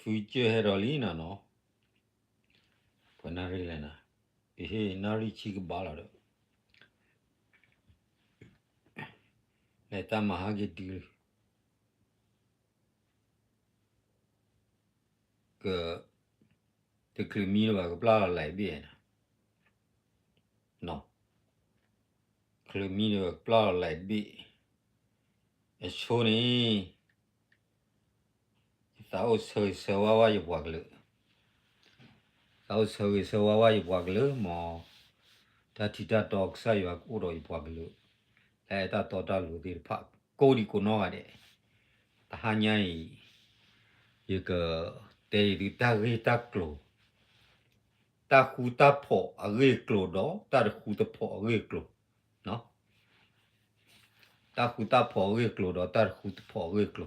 ဖုကၢၢ်ဟဲဒီးလံနီၤနီၤ, ပှၤနၣ်ရံၣ်လဲၣ်နၤ, အဟ့ၣ်နၣ်ရံၣ်ဆံကဘၣ်လီၤဒီး လဲၤတၢ်မၤဟးက့ၤတုၤ က တချုးမံလၢၤဘၣ် ကပျၢ်လီၤလံာ်ဘ့ၣ်နီၤ, ချုးမံလၢၤဘၣ် ကပျၢ်လီၤလံာ်ဘ့ၣ်, အဆိန့ၣ် ယသးအိၣ်ဆၢဂ့ၤဆၢဝါဝဲယပှၤကလုာ်, သးအိၣ်ဆၢဂ့ၤဆၢဝါဝဲယပှၤကလုာ်မး, တၢ်ထံတၢ်တီကစၢ်ယွၤကအိၣ်ဒီးယပှၤကလုာ်, တၢ်အဲၣ်တၢ်တီတၢ်လိၤသ့ၣ်တဖၣ် ကိးဒံကိးနီၢ်ဂၤဒဲး, တဟါညါအံၤ ယကတဲယသုတၢ်ဂ့ၢ်တၢ်ကျိၤ, တၢ်ဃူတၢ်ဖိးအဂ့ၢ်အကျိၤဒီးတၢ်တဃူတဖိးအဂ့ၢ်အကျိၤ, တၢ်ဃူတၢ်ဖိးအဂ့ၢ်အကျိၤဒီးတၢ်တဃူတဖိးအဂ့ၢ်အကျိၤ,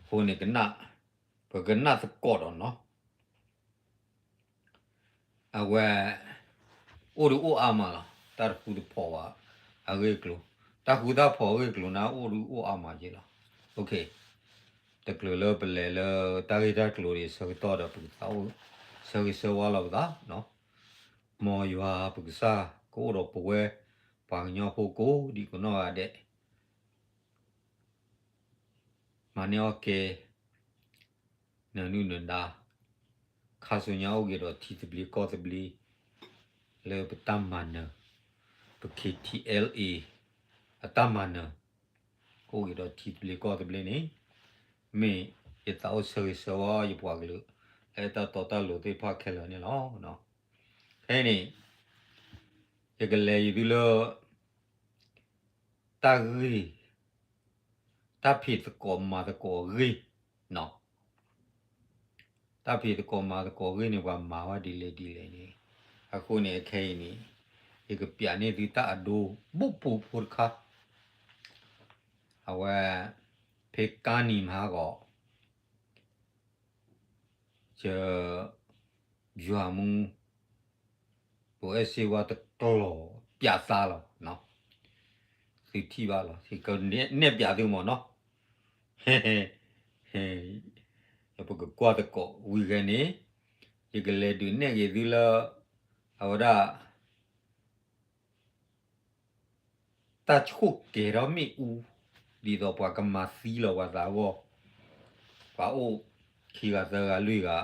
အဃိန့ၣ် ပကနၣ်သကိးဒီးနီၤ အဝဲ အိၣ်ဒုးအိၣ်အါမးလီၤ. တၢ်တဃူတဖိးဘၣ်အဂ့ၢ်အကျိၤ, တၢ်ဃူတၢ်ဖိးအဂ့ၢ်အကျိၤန့ၣ် အိၣ်ဒုးအိၣ်အါမးက့လီၤ. တချုးလၢပလဲၤလၢတၢ်ဂ့ၢ်တၢ်ကျိၤဒံးဆၢကတီၢ်ဒီး ပကသးအိၣ်ဆၢဂ့ၤဆၢဝါလီၤပသး, မ်ယွၤပကစၢ်ကအိၣ်ဒီးပဝဲ ပှၤကညီဖိကိးဒံကိးနီၢ်ဂၤဒဲး မၤန့ၢ်အီၣ်ကဲ နၢၤနုၢ်နၢၤဒါ, ခါဆူညါအိၣ်က့ၤဒီးထံသဘျ့ကီၢ်သဘျ့ လၢပတၢ်မၤနၢၤ, ပ K T L A အတၢ်မၤနၢၤ အိၣ်က့ၤဒီးထံသဘျ့ကီၢ်သဘျ့န့ၣ် မ့ၢ်ယသးအိၣ်ဆၢဂ့ၤဆၢဝါယပှၤကလုာ် လၢတၢ်တီတၢ်လိၤသ့ၣ်တဖၣ်ခဲလၢာ်န့ၣ်လီၤ. ခဲအံၤန့ၣ် ယကလဲၤယသုလၢ တၢ်ဂ့ၢ် တၢ်ဖံးသကိးမၤသကိးအဂ့ၢ်, တၢ်ဖံးသကိးမၤသကိးအဂ့ၢ်န့ၣ် ပှၤမၤဝဲဒ်လဲၣ်ဒ်လဲၣ်န့ၣ်, အဃိန့ၣ် ခဲအံၤန့ၣ် ယကပျးန့ၢ်သုတၢ်အဒိ ဘူးပူဖိတခါ, အဝဲ ဖဲကါနံၤမဟါဂီၤ ယ ယွၤမူ ပအဲၣ်စ့ဝါတကျိၤပျးသါလီၤ, သုထံၣ်ဘၣ်လီၤ, ယကနဲၣ်ပျးသုမ့ၢ်နီၤ, ပကကွၢ်သကိးဝံၤဂဲန့ၣ်, ယကလဲၤဒုးနဲၣ်က့ၤသုလၢ အဝဲဒၣ် တၢ်ဆိၣ်ကဲၤထီၣ်မ့ၣ်အူ, ဒ်သိးပှၤကမၤသံလီၤပှၤသးအဂီၢ်, ပှၤအိၣ်ခံဂၤသၢဂၤလွံၢ်ဂၤ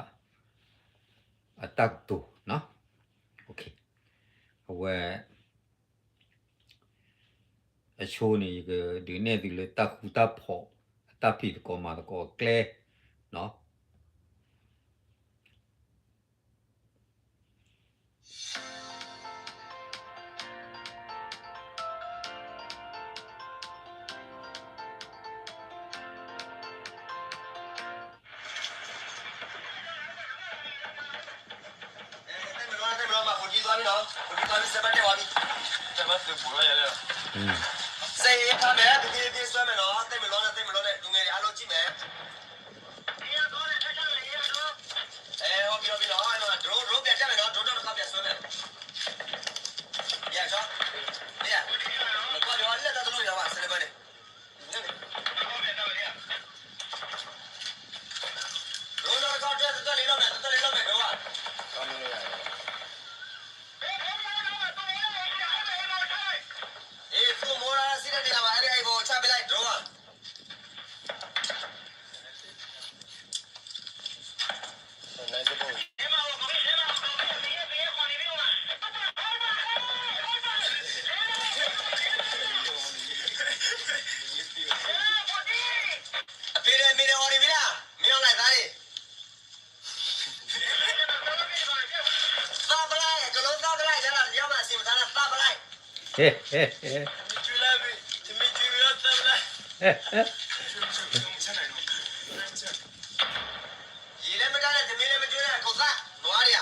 အတၢ်ကတိၤ, အဝဲ အဆိန့ၣ် ယကဒုးနဲၣ်သုလၢတၢ်ဃူတၢ်ဖိး အတၢ်ဖံးသကိးမၤသကိးအကျဲ စ့ဖးမဲာ် တသ့သ့စွဲမဲာ်နီၤ, သ့ၣ်မလီန့ၣ် သ့ၣ်မလီန့ၣ် လူငယ်တွေအားလုံးကြည့်မယ်. အဲ ဟုတ်ပြီ ဟုတ်ပြီနော်, အဲ့တော့ drone drone ပြန်တက်မယ်နော်, drone တော့တစ်ခါပြန်ဆွဲမယ်. ပြန်ချောင်း, မရ, မကွာရော လက်တလုံးရောပါ စနေပွဲနေ. Drone တော့တစ်ခါတွဲ တစ်တွဲလေးလောက်မယ်, တစ်တွဲလေးလောက်မယ် drone က. အေး သူ့မောတာ စီးတဲ့နေရာမှာ အဲ့ဒီအိမ်ပေါ်ချပစ်လိုက် drone က. အဖေတွေ အမေတွေ ဟော်နေပြီလား, မင်းအောင်လှိုင်သားတွေ. သၣ်ပလၢ်, ကလိသၣ်ပလၢ်, ရတာတရားမှ အစီမံသားနဲ့ သၣ်ပလၢ်. ရေလည်းမတတ်နဲ့, သမီးလည်းမကျွေးနဲ့, အကုန်သၣ်, နွားတွေက.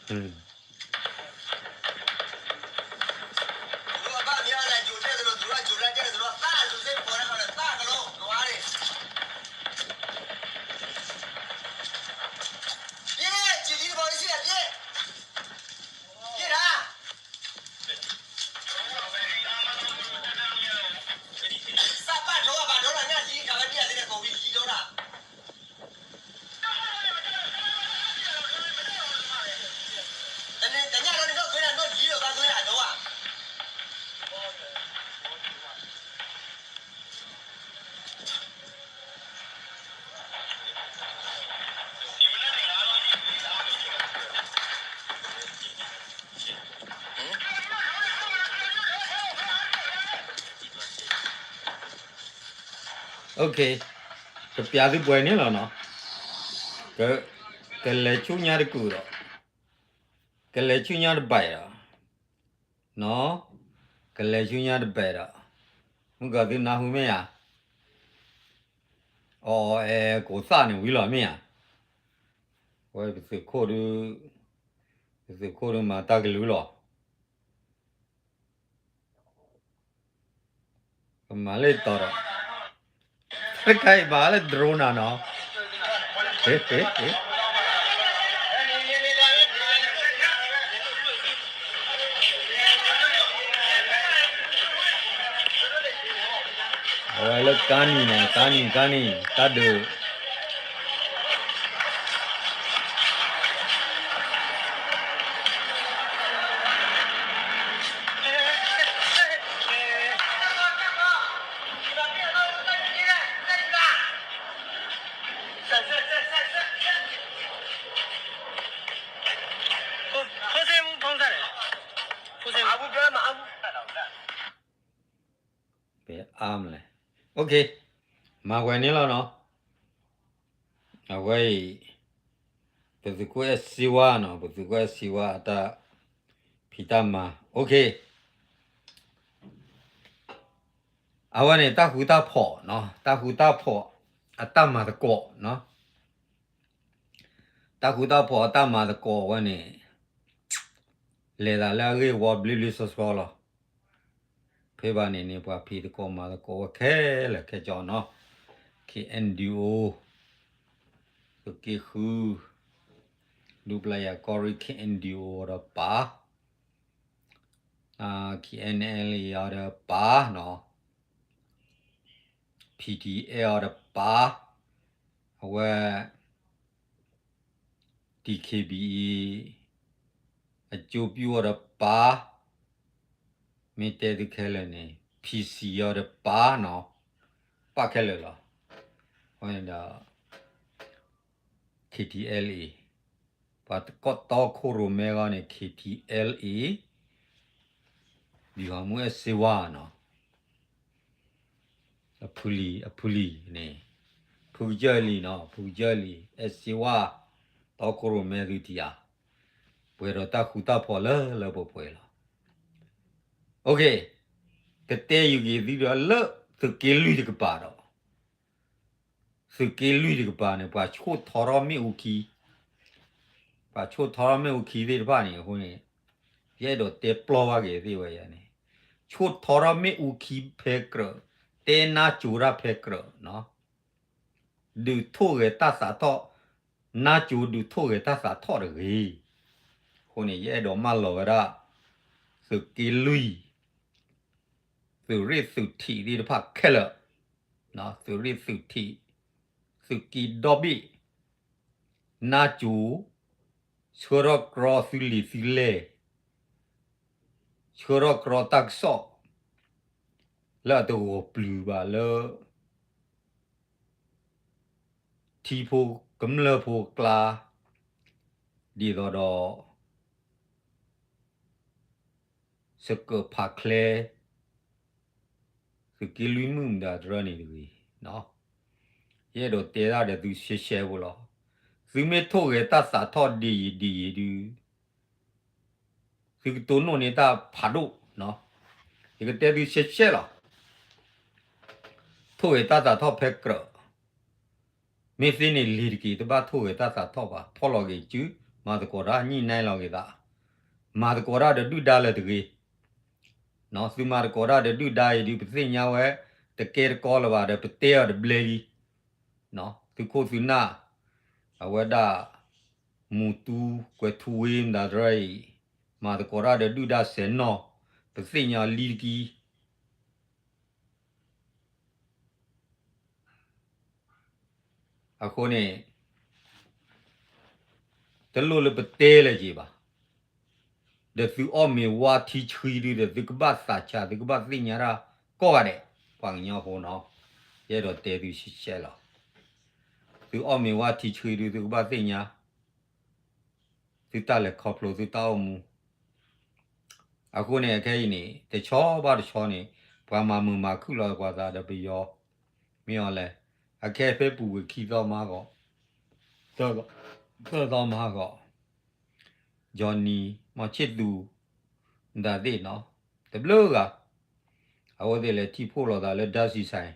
သူတို့အဘၣ်မီးအီၣ်လဲၣ်, ယိုတဲသလို, သူတို့ကယိုလဲတဲသလို, သၣ်လူစိတ်ပေါ်တဲ့ကောင်နဲ့ သၣ်ကလိ, နွားတွေ. ပြေး, ကျည်သီးတဘီးရှိတယ်, ပြေး. ပြေးတာ. စပာ်ထိုးက ဘၣ်ဒိလၢညါလံ, ကဘၣ်ဒံးအလံန့ၣ် ကိးဝံၤလံဒိလၢ. ကပျးသုပှဲၤန့ၣ်လီၤနီၤ, ကလဲၤဆူညါတကူာ်ဒီး, ကလဲၤဆူညါတဘၣ်ဒီး, နီၤ, ကလဲၤဆူညါတဘၣ်ဒီး, မုၢ်ကီၢ်သုနၢ်ဟူမ့ၢ်ဧါ, အီၣ်အီၣ်အဲၣ်အဲၣ်ကိးသၣ်န့ၣ်ဝံၤလီၤမ့ၢ်ဧါ, ဝဲပသုးခိၣ်ဒု, ပသုးခိၣ်ဒုမၤတၢ်ကလုၢ်လီၤ. ကမၤလၢတီၤဒီး, တခါအံၤမၤလၢ drone နၤနီၤ, အဝဲလၢကါနံၤနီၤ, ကါနံၤ ကါနံၤ တၢ်ဒုး ပအါမလဲၣ်, မၤဝဲန့ၣ်လီၤနီၤ, အဝဲအံၤ, ပသုးခိၣ်အဲၣ်စ့ဝါနီၤ, ပသုးခိၣ်အဲၣ်စ့ဝါအတၢ်ဖံးတၢ်မၤ, အဝဲန့ၣ် တၢ်ဃူတၢ်ဖိး, တၢ်ဃူတၢ်ဖိးအတၢ်မၤသကိး, တၢ်ဃူတၢ်ဖိးအတၢ်မၤသကိးဝဲန့ၣ်, လဲၤသးလၢအဂ့ၢ်ဝီဘျ့ဘျ့ဆှီဆှီလီၤ. ဖဲဘၣ်န့ၣ်န့ၣ် ပှၤဖံးသကိးမၤသကိးဝဲခဲလၢာ်ခဲဆ့နီၤ, KNDO, သုးက့ဃု, ဒူပျၤယၤကီၢ်ရ့ၣ် KNDO ဒီးပၢ်, KNLA အီၤဒီးပၢ်နီၤ, PDF အီၤဒီးပၢ်, အဝဲ DKBA အကၠိပျူၢ်အီၤဒီးပၢ်, မ့ၢ်တဲသုခဲလၢာ်န့ၣ် PC အီၤဒီးပၢ်နီၤ, ပၢ်ခဲလၢာ်လီၤ. အဃိန့ၣ်ဒီး KTLA, ပှၤတကီၢ်တီခိၣ်ရိၣ်မဲဂီၢ်န့ၣ် KTLA, ဒံၣ်ဟီမူအဲၣ်စ့ဝါနီၤ, အဖုလံၤ အဖုလံၤန့ၣ်, ဖုကစၢၢ်လံၤနီၤ, ဖုကစၢၢ်လံၤ အဲၣ်စ့ဝါ, တီခိၣ်ရိၣ်မဲသုထံၣ်ဧါ, ပှဲၤဒီးတၢ်ဃူတၢ်ဖိးလၢလၢပှဲၤပှဲၤလီၤ. ကတဲယုာ်က့ၤသုဒီးလၢသုးက့လွံၢ်တကပၤဒီး, သုးက့လွံၢ်တကပၤန့ၣ် ပှၤဆိၣ်ထီထီၣ်မ့ၣ်အူခံ, ပှၤဆိၣ်ထီထီၣ်မ့ၣ်အူခံသ့ၣ်တဖၣ်န့ၣ် အဃိန့ၣ် ယအဲၣ်ဒိးတဲပျီဘၣ်က့ၤသ့ၣ်ဝဲယၤန့ၣ်, ဆိၣ်ထီထီၣ်မ့ၣ်အူခံဖဲကြၢး, တဲနါစိၤတၢ်ဖဲကြၢး, ဒုးထိၣ်ဂဲၤတၢ်သးထီၣ်, နါစိၤဒုးထိၣ်ဂဲၤတၢ်သးထီၣ်တဂ့ၤ. အဃိန့ၣ် ယအဲၣ်ဒိးမၢလီၤဝဲဒၣ် သုးက့လွံၢ်, သုးရ့ၣ်သုးထံးသ့ၣ်တဖၣ်ခဲလၢာ်, သုးရ့ၣ်သုးထံး, သုးက့ဒီဘ့ၣ်, နါစိၤ, ဆှၢထီၣ်ကြီသုလံၤသုလဲၢ်, ဆှၢထီၣ်ကြီတၢ်ကစီၣ် လၢအတဂီၤပျုၤဘၣ်လၢ ထံဖိကမျၢၢ်ဖိအကျါ, ဒ်သိးဒီး စကၢးဖးချဲ သုးက့လွံၢ်မုၣ်မတၤတရၢန့ၣ်တဂ့ၤ, ယအဲၣ်ဒိးတဲဒၣ်ဒီးသုရှဲရှဲဖိလီၤ. သုမ့ၢ်ထိၣ်ဂဲၤတၢ်သးထီၣ်ဒ်အံၤဒ်အံၤဒုး သုကတိၢ်နီၣ်န့ၢ်တၢ်ဖးဒိၣ်, ယကတဲသုရှဲရှဲလီၤ. ထိၣ်ဂဲၤတၢ်သးထီၣ်ဖဲကြၢး, မ့ၢ်သ့န့ၣ်လံၤတက့ၢ် တဘၣ်ထိၣ်ဂဲၤတၢ်သးထီၣ်ဘၣ်, ဖီၣ်လီၤက့ၤစု, မၤသကိးတၢ်ညှိနှိုင်းလီၤက့ၤသး, မၤသကိးတၢ်ဒီးဒုၣ်ဒါလၢၤတဂ့ၤ, သုမၤသကိးတၢ်ဒီးဒုၣ်ဒါအံၤဒုး ပသ့ၣ်ညါဝဲ တကဲတကီလၢၤဘၣ်ဒီး ပတဲအီၤတဘျဲလံ, သုခိၣ်သုနၢ်, အဝဲဒၣ် မူတူကွဲၤထူဝ့မတၤတရၢအံၤ, မၤသကိးတၢ်ဒီးဒုၣ်ဒါစဲးနီၢ်, ပသ့ၣ်ညါလံၤတက့ၢ်. အဃိန့ၣ် တလိၣ်လၢပတဲလၢၤက့ၤဘၣ်. ဒီးသုအီၣ်မ့ၤဝါထံဆှံဒုးဒီး သုကဘၣ်သးဆး သုကဘၣ်သ့ၣ်ညါတၢ်ကိးဂၤဒဲး, ပှၤကညီဖိနီၤ, ယအဲၣ်ဒိးတဲသုရှဲရှဲလီၤ. သုအီၣ်မ့ၤဝါထံဆှံဒုး သုကဘၣ်သ့ၣ်ညါ သုတၢ်လဲၤခီဖျိသုတၢ်အိၣ်မူ. အဃိန့ၣ် အခဲအံၤန့ၣ် တဆီဘၣ်တဆီန့ၣ် ပှၤမၤမုာ်မၤခုၣ်လီၤပှၤသးဒီးပယီၤ မ့ၢ်အီၤလဲၣ်, အခဲဖဲပူၤကွံာ်ခံသီမဟါဂီၤ, သၢသီမဟါဂီၤ, ယီၤနံၤ မီၤဆ့ၣ်သူး နတၢ်သ့ၣ်နီၤ, တဘျုးဂၤ, အဝဲသ့ၣ်လဲၤထံၣ်ဖှိၣ်လိာ်သးလၢ ဓာတ်ဆီဆိုင်,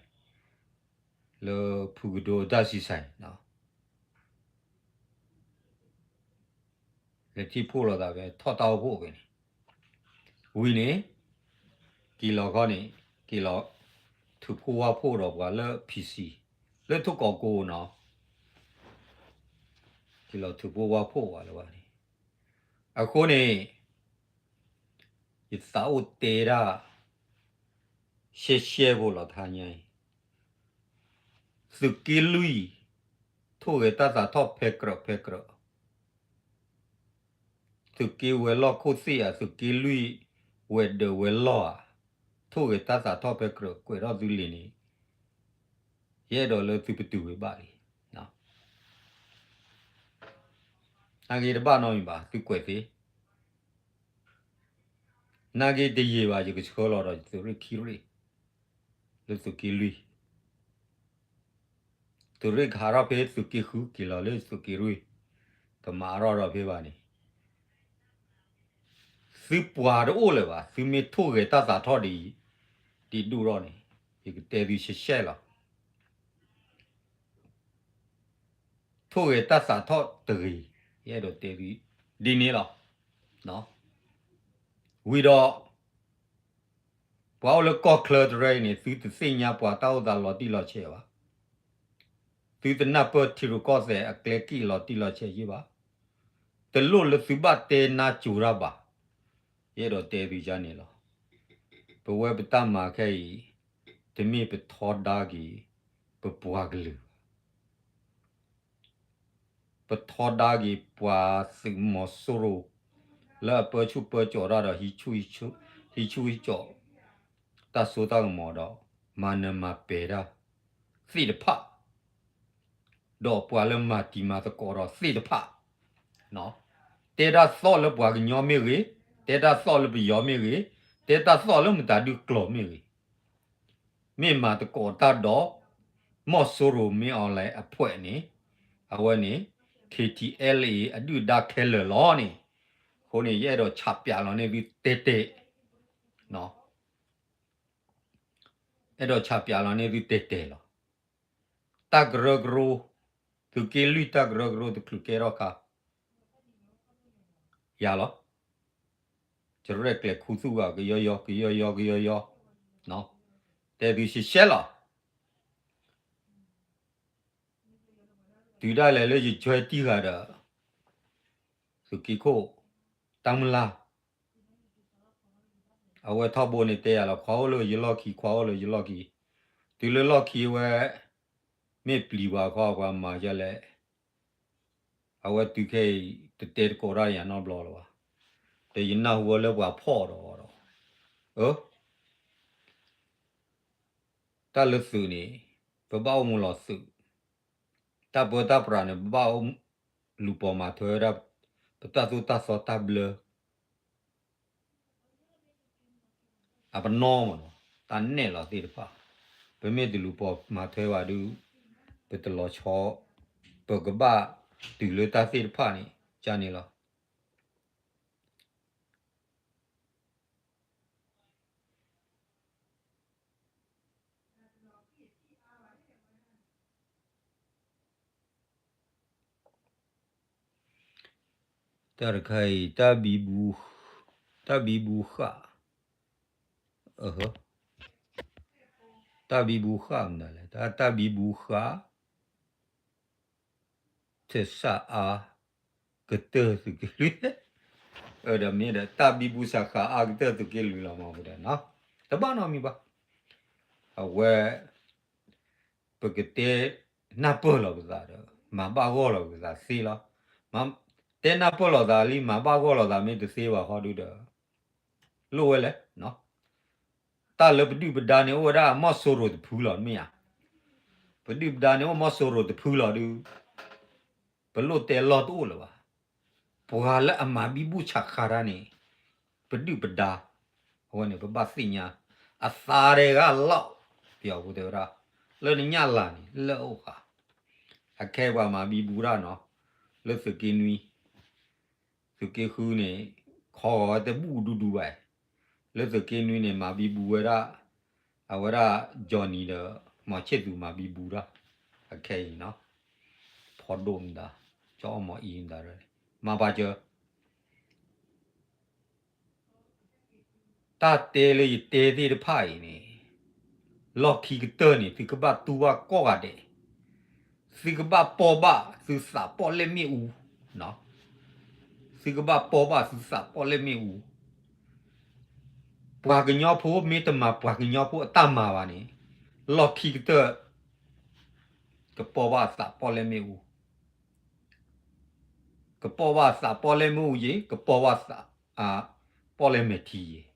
လၢဖုကဒိ ဓာတ်ဆီဆိုင်နီၤ လဲၤထံၣ်ဖှိၣ်လိာ်သးဖဲထီၣ်တၢ်အိၣ်ဖှိၣ်ဖဲန့ၣ်, ဝံၤန့ၣ် က့ၤလီၤခီန့ၣ် က့ၤလီၤ ထုးဖှိၣ်ဝၣ်ဖှိၣ်ဒီးပှၤလၢ PC လၢထိၣ်ကီးကိနီၤ, က့ၤလီၤထုးဖှိၣ်ဝၣ်ဖှိၣ်ပှၤလၢၤဘၣ်န့ၣ်, အဃိန့ၣ် ယသးအိၣ်တဲဒၣ် ရှဲရှဲဖိလီၤတဟါညါအံၤ, သုးက့လွံၢ် ထိၣ်ဂဲၤတၢ်သးထီၣ်ဖဲကြၢးဖဲကြၢး, သုးက့ဝဲၤလီၢ်ခိၣ်သ့ၣ်ဧါ, သုးက့လွံၢ် ဝဲၤဒၢးဝဲၤလီၢ်ဧါ, ထိၣ်ဂဲၤတၢ်သးထီၣ်ဖဲကြၢး ကွဲးထီၣ်သုလံာ်န့ၣ် ယအဲၣ်ဒိးလၢသုပတုာ်ဝဲဘၣ်လံ. နာ်က့တဘၣ်နီတမံၤဘၣ် သုကွဲးသ့, နာ်က့တယံာ်ဘၣ် ယကဆှၢလီၤဒီးသုးရ့ၣ်ခံရ့ၣ် လၢသုးက့လွံၢ်, သုးရ့ၣ်ကဟးထီၣ်ဖဲသုးက့ဃု က့ၤလီၤလၢသုးက့လွံၢ်, ကမၤအါထီၣ်ဒီးဖဲဘၣ်န့ၣ် သုပှၤတအိၣ်လၢၤဘၣ်, သုမ့ၢ်ထိၣ်ဂဲၤတၢ်သးထီၣ်ဒံး ဒံးဒိၣ်ထီၣ်န့ၣ် ယကတဲသုရှဲရှဲလီၤ. ထိၣ်ဂဲၤတၢ်သးထီၣ်တဂ့ၤ, ယအဲၣ်ဒိးတဲသုဒ်န့ၣ်လီၤ. ဝံၤဒီး ပှၤအိၣ်လၢကီၢ်ချၢတရၢအံၤန့ၣ် သုတသ့ၣ်ညါပှၤတၢ်အိၣ်သးလီၤတံၢ်လီၤဆဲးဘၣ်. သုတနၢ်ပၢၢ်ထံရူၢ်ကီၢ်သဲးအကျဲက့ၣ်လီၤတံၢ်လီၤဆဲးယ့ၢ်ဘၣ်. တလိၣ်လၢသုဘၣ်တဲနါစိၤတၢ်ဘၣ်. ယအဲၣ်ဒိးတဲသုဒ်န့ၣ်လီၤ. ပဝဲပတၢ်မၤခဲအံၤ တမ့ၢ်ပထီဒါက့ၤ ပပှၤကလုာ်ဘၣ်. ပထီဒါက့ၤပှၤသုးမီၤစိရိၤ လၢအပၢဆူၣ်ပၢကၠီၤတၢ်ဒီး ဟံးဆူၣ်ဟံးကၠီၤ တၢ်စိတၢ်ကမီၤဒီး မၤနၢၤမၤပဲာ်တၢ်သ့ၣ်တဖၣ်, ဒီးပှၤလၢမၤတံၤမၤသကိးဒီးသ့ၣ်တဖၣ်, တဲတၢ်သီၣ်လၢပှၤကညီမ့ၢ်ဂ့ၤ, တဲတၢ်သီၣ်လၢပယီၤမ့ၢ်ဂ့ၤ, တဲတၢ်သီၣ်လၢမတၤဒုးကျိာ်မ့ၢ်ဂ့ၤ မ့ၢ်မၤသကိးတၢ်ဒီး မီၢ်စိရိၤမ့ၢ်အီၤလဲၣ်အဖှဲးန့ၣ်, အဝဲန့ၣ် KTLA အဒုၣ်ဒါခဲလၢာ်လီၤန့ၣ်, အဃိန့ၣ် ယအဲၣ်ဒိးဆးပၠးလီၤန့ၢ်သုတဲတဲာ်, အဲၣ်ဒိးဆးပၠးလီၤန့ၢ်သုတဲတဲာ်လီၤ. တၢ်ကရၢကရိ, သုးက့လွံၢ်တၢ်ကရၢကရိတချုးကဲထီၣ်ခါ ယၤလီၤ. ကရဲၣ်ကျဲၤခူသူၣ်ဘၣ် ကယီယီ ကယီယီ ကယီယီ, တဲသုရှဲရှဲလီၤ. တုၤဒၣ်လဲာ်လၢယကွဲတံၢ်ဃာ်ဒီး သုးက့ခိၣ် တၢ်မုၢ်လၢ် အဝဲထီဘိန့ၣ်တဲယၤလီၤ ခွါအိၣ်လၢယလီၢ်ခံ ခွါအိၣ်လၢယလီၢ်ခံ, တုၤလၢလီၢ်ခံဝဲ မ့ၢ်ပျံၤပှၤခီ ပှၤမၤယဲလဲၣ်, အဝဲတုၤခဲအံၤ တတဲသကိးတၢ်ယၤနီတဘျီလၢၤဘၣ်, ဒီးယနၢ်ဟူဝဲလၢပှၤဖီၣ်ဒီးဒီး, အၢ တၢ်လၢသုးန့ၣ် ပဘၣ်အိၣ်မူလီၤသုး, တၢ်ပၢတၢ်ပြးန့ၣ် ပဘၣ်အိၣ်လူၤပိာ်မၤထွဲဝဲဒၣ် ပတၢ်သိၣ်တၢ်သီတၢ်ဘျၢ အပနီၣ်မးနီၤ တၢ်နဲၣ်လီၤသ့ၣ်တဖၣ်, ပမ့ၢ်တလူၤပိာ်မၤထွဲဘၣ်ဒုး ပတလီၤဆီ, ပကဘၣ်တုၤလၢတၢ်သ့ၣ်တဖၣ်န့ၣ် ကန့ၣ်လီၤ. တၢ်တခါအံၤ တၢ်ဘံဘူ, တၢ်ဘံဘူဃာ်, တၢ်ဘံဘူဃာ်မနုၤလဲၣ်, တၢ်ဘံဘူဃာ် ထၢၣ်စၣ်အါ ကတၢၢ်သုးက့လွံၢ်, ဒီးမ့ၢ်ဒီး တၢ်ဘံဘူစးဃာ်အါကတၢၢ်သုးက့လွံၢ်လီၤမး ပဒီးနီၤ, တဘၣ်နီတမံၤဘၣ်. အဝဲ ပကတဲနၢ်ပၢၢ်လီၤပသးဒီး မၤဘၣ်ဂီၢ်လီၤပသးသ့လီၤ. တဲနၢ်ပၢၢ်လီၤသးလံ မၤဘၣ်ဂီၢ်လီၤသးမ့ၢ်တသ့ဘၣ်ဃီဒုဒီး လိၣ်ဝဲလဲၣ်. တၢ်လၢပဒုၣ်ပဒါန့ၣ် အိၣ်ဝဲဒၣ်မီၢ်စိရိၤတဖုလီၤ မ့ၢ်ဧါ. ပဒုၣ်ပဒါန့ၣ် အိၣ်မီၢ်စိရိၤတဖုလီၤဒု ပလိၣ်တဲလီၢ်တအိၣ်လၢၤဘၣ်. ပှၤလၢအမၤဘံဘူစးဃာ်တၢ်န့ၣ် ပဒုၣ်ပဒါ, အဝဲန့ၣ် ပဘၣ်သ့ၣ်ညါ အသးတဂၤလီၤ. ပယီၤဖိတဲဝဲဒၣ် လၢနညၣ်လၤန့ၣ် လၢအအိၣ်ဃာ်, အခဲအံၤပှၤမၤဘံဘူတၢ်နီၤ, လၢသုးက့နွံ, သုးက့ဃုန့ၣ် ခီဂီၤဝဲတဘူၣ်ဒူဒူဘၣ်, လၢသုးက့နွံန့ၣ် မၤဘံဘူဝဲဒၣ်, အဝဲဒၣ် Johnny ဒီး မီၤဆ့ၣ်သူးမၤဘံဘူတၢ်, အခဲအံၤနီၤ, ဖီဒိၣ်မတၤ, ကၠီအီၣ်မီၤအံၤမတၤ, မၤပာ်စၢၤ တၢ်တဲလၢယတဲသ့ၣ်တဖၣ်အံၤန့ၣ်, လီၢ်ခံကတၢၢ်န့ၣ် သုကဘၣ်တူၢ်ဘၣ်ကိးဂၤဒဲး, သုကဘၣ်ပီၢ်ဘၣ်သုသးပီၣ်လဲၣ်မ့ၣ်အူ, သုကဘၣ်ပီၢ်ဘၣ်သုသးပီၣ်လဲၣ်မ့ၣ်အူ, ပှၤကညီဖိမ့ၢ်တမၤပှၤကညီဖိအတၢ်မၤဘၣ်န့ၣ်, လီၢ်ခံကတၢၢ် ကပီၢ်ဘၣ်အသးပီၣ်လဲၣ်မ့ၣ်အူ, ကပီၢ်ဘၣ်အသးပီၣ်လဲၣ်မ့ၣ်အူယ့ၤ, ကပီၢ်ဘၣ်သး, ပီၣ်လဲၣ်မဲာ်ထံယ့ၤ,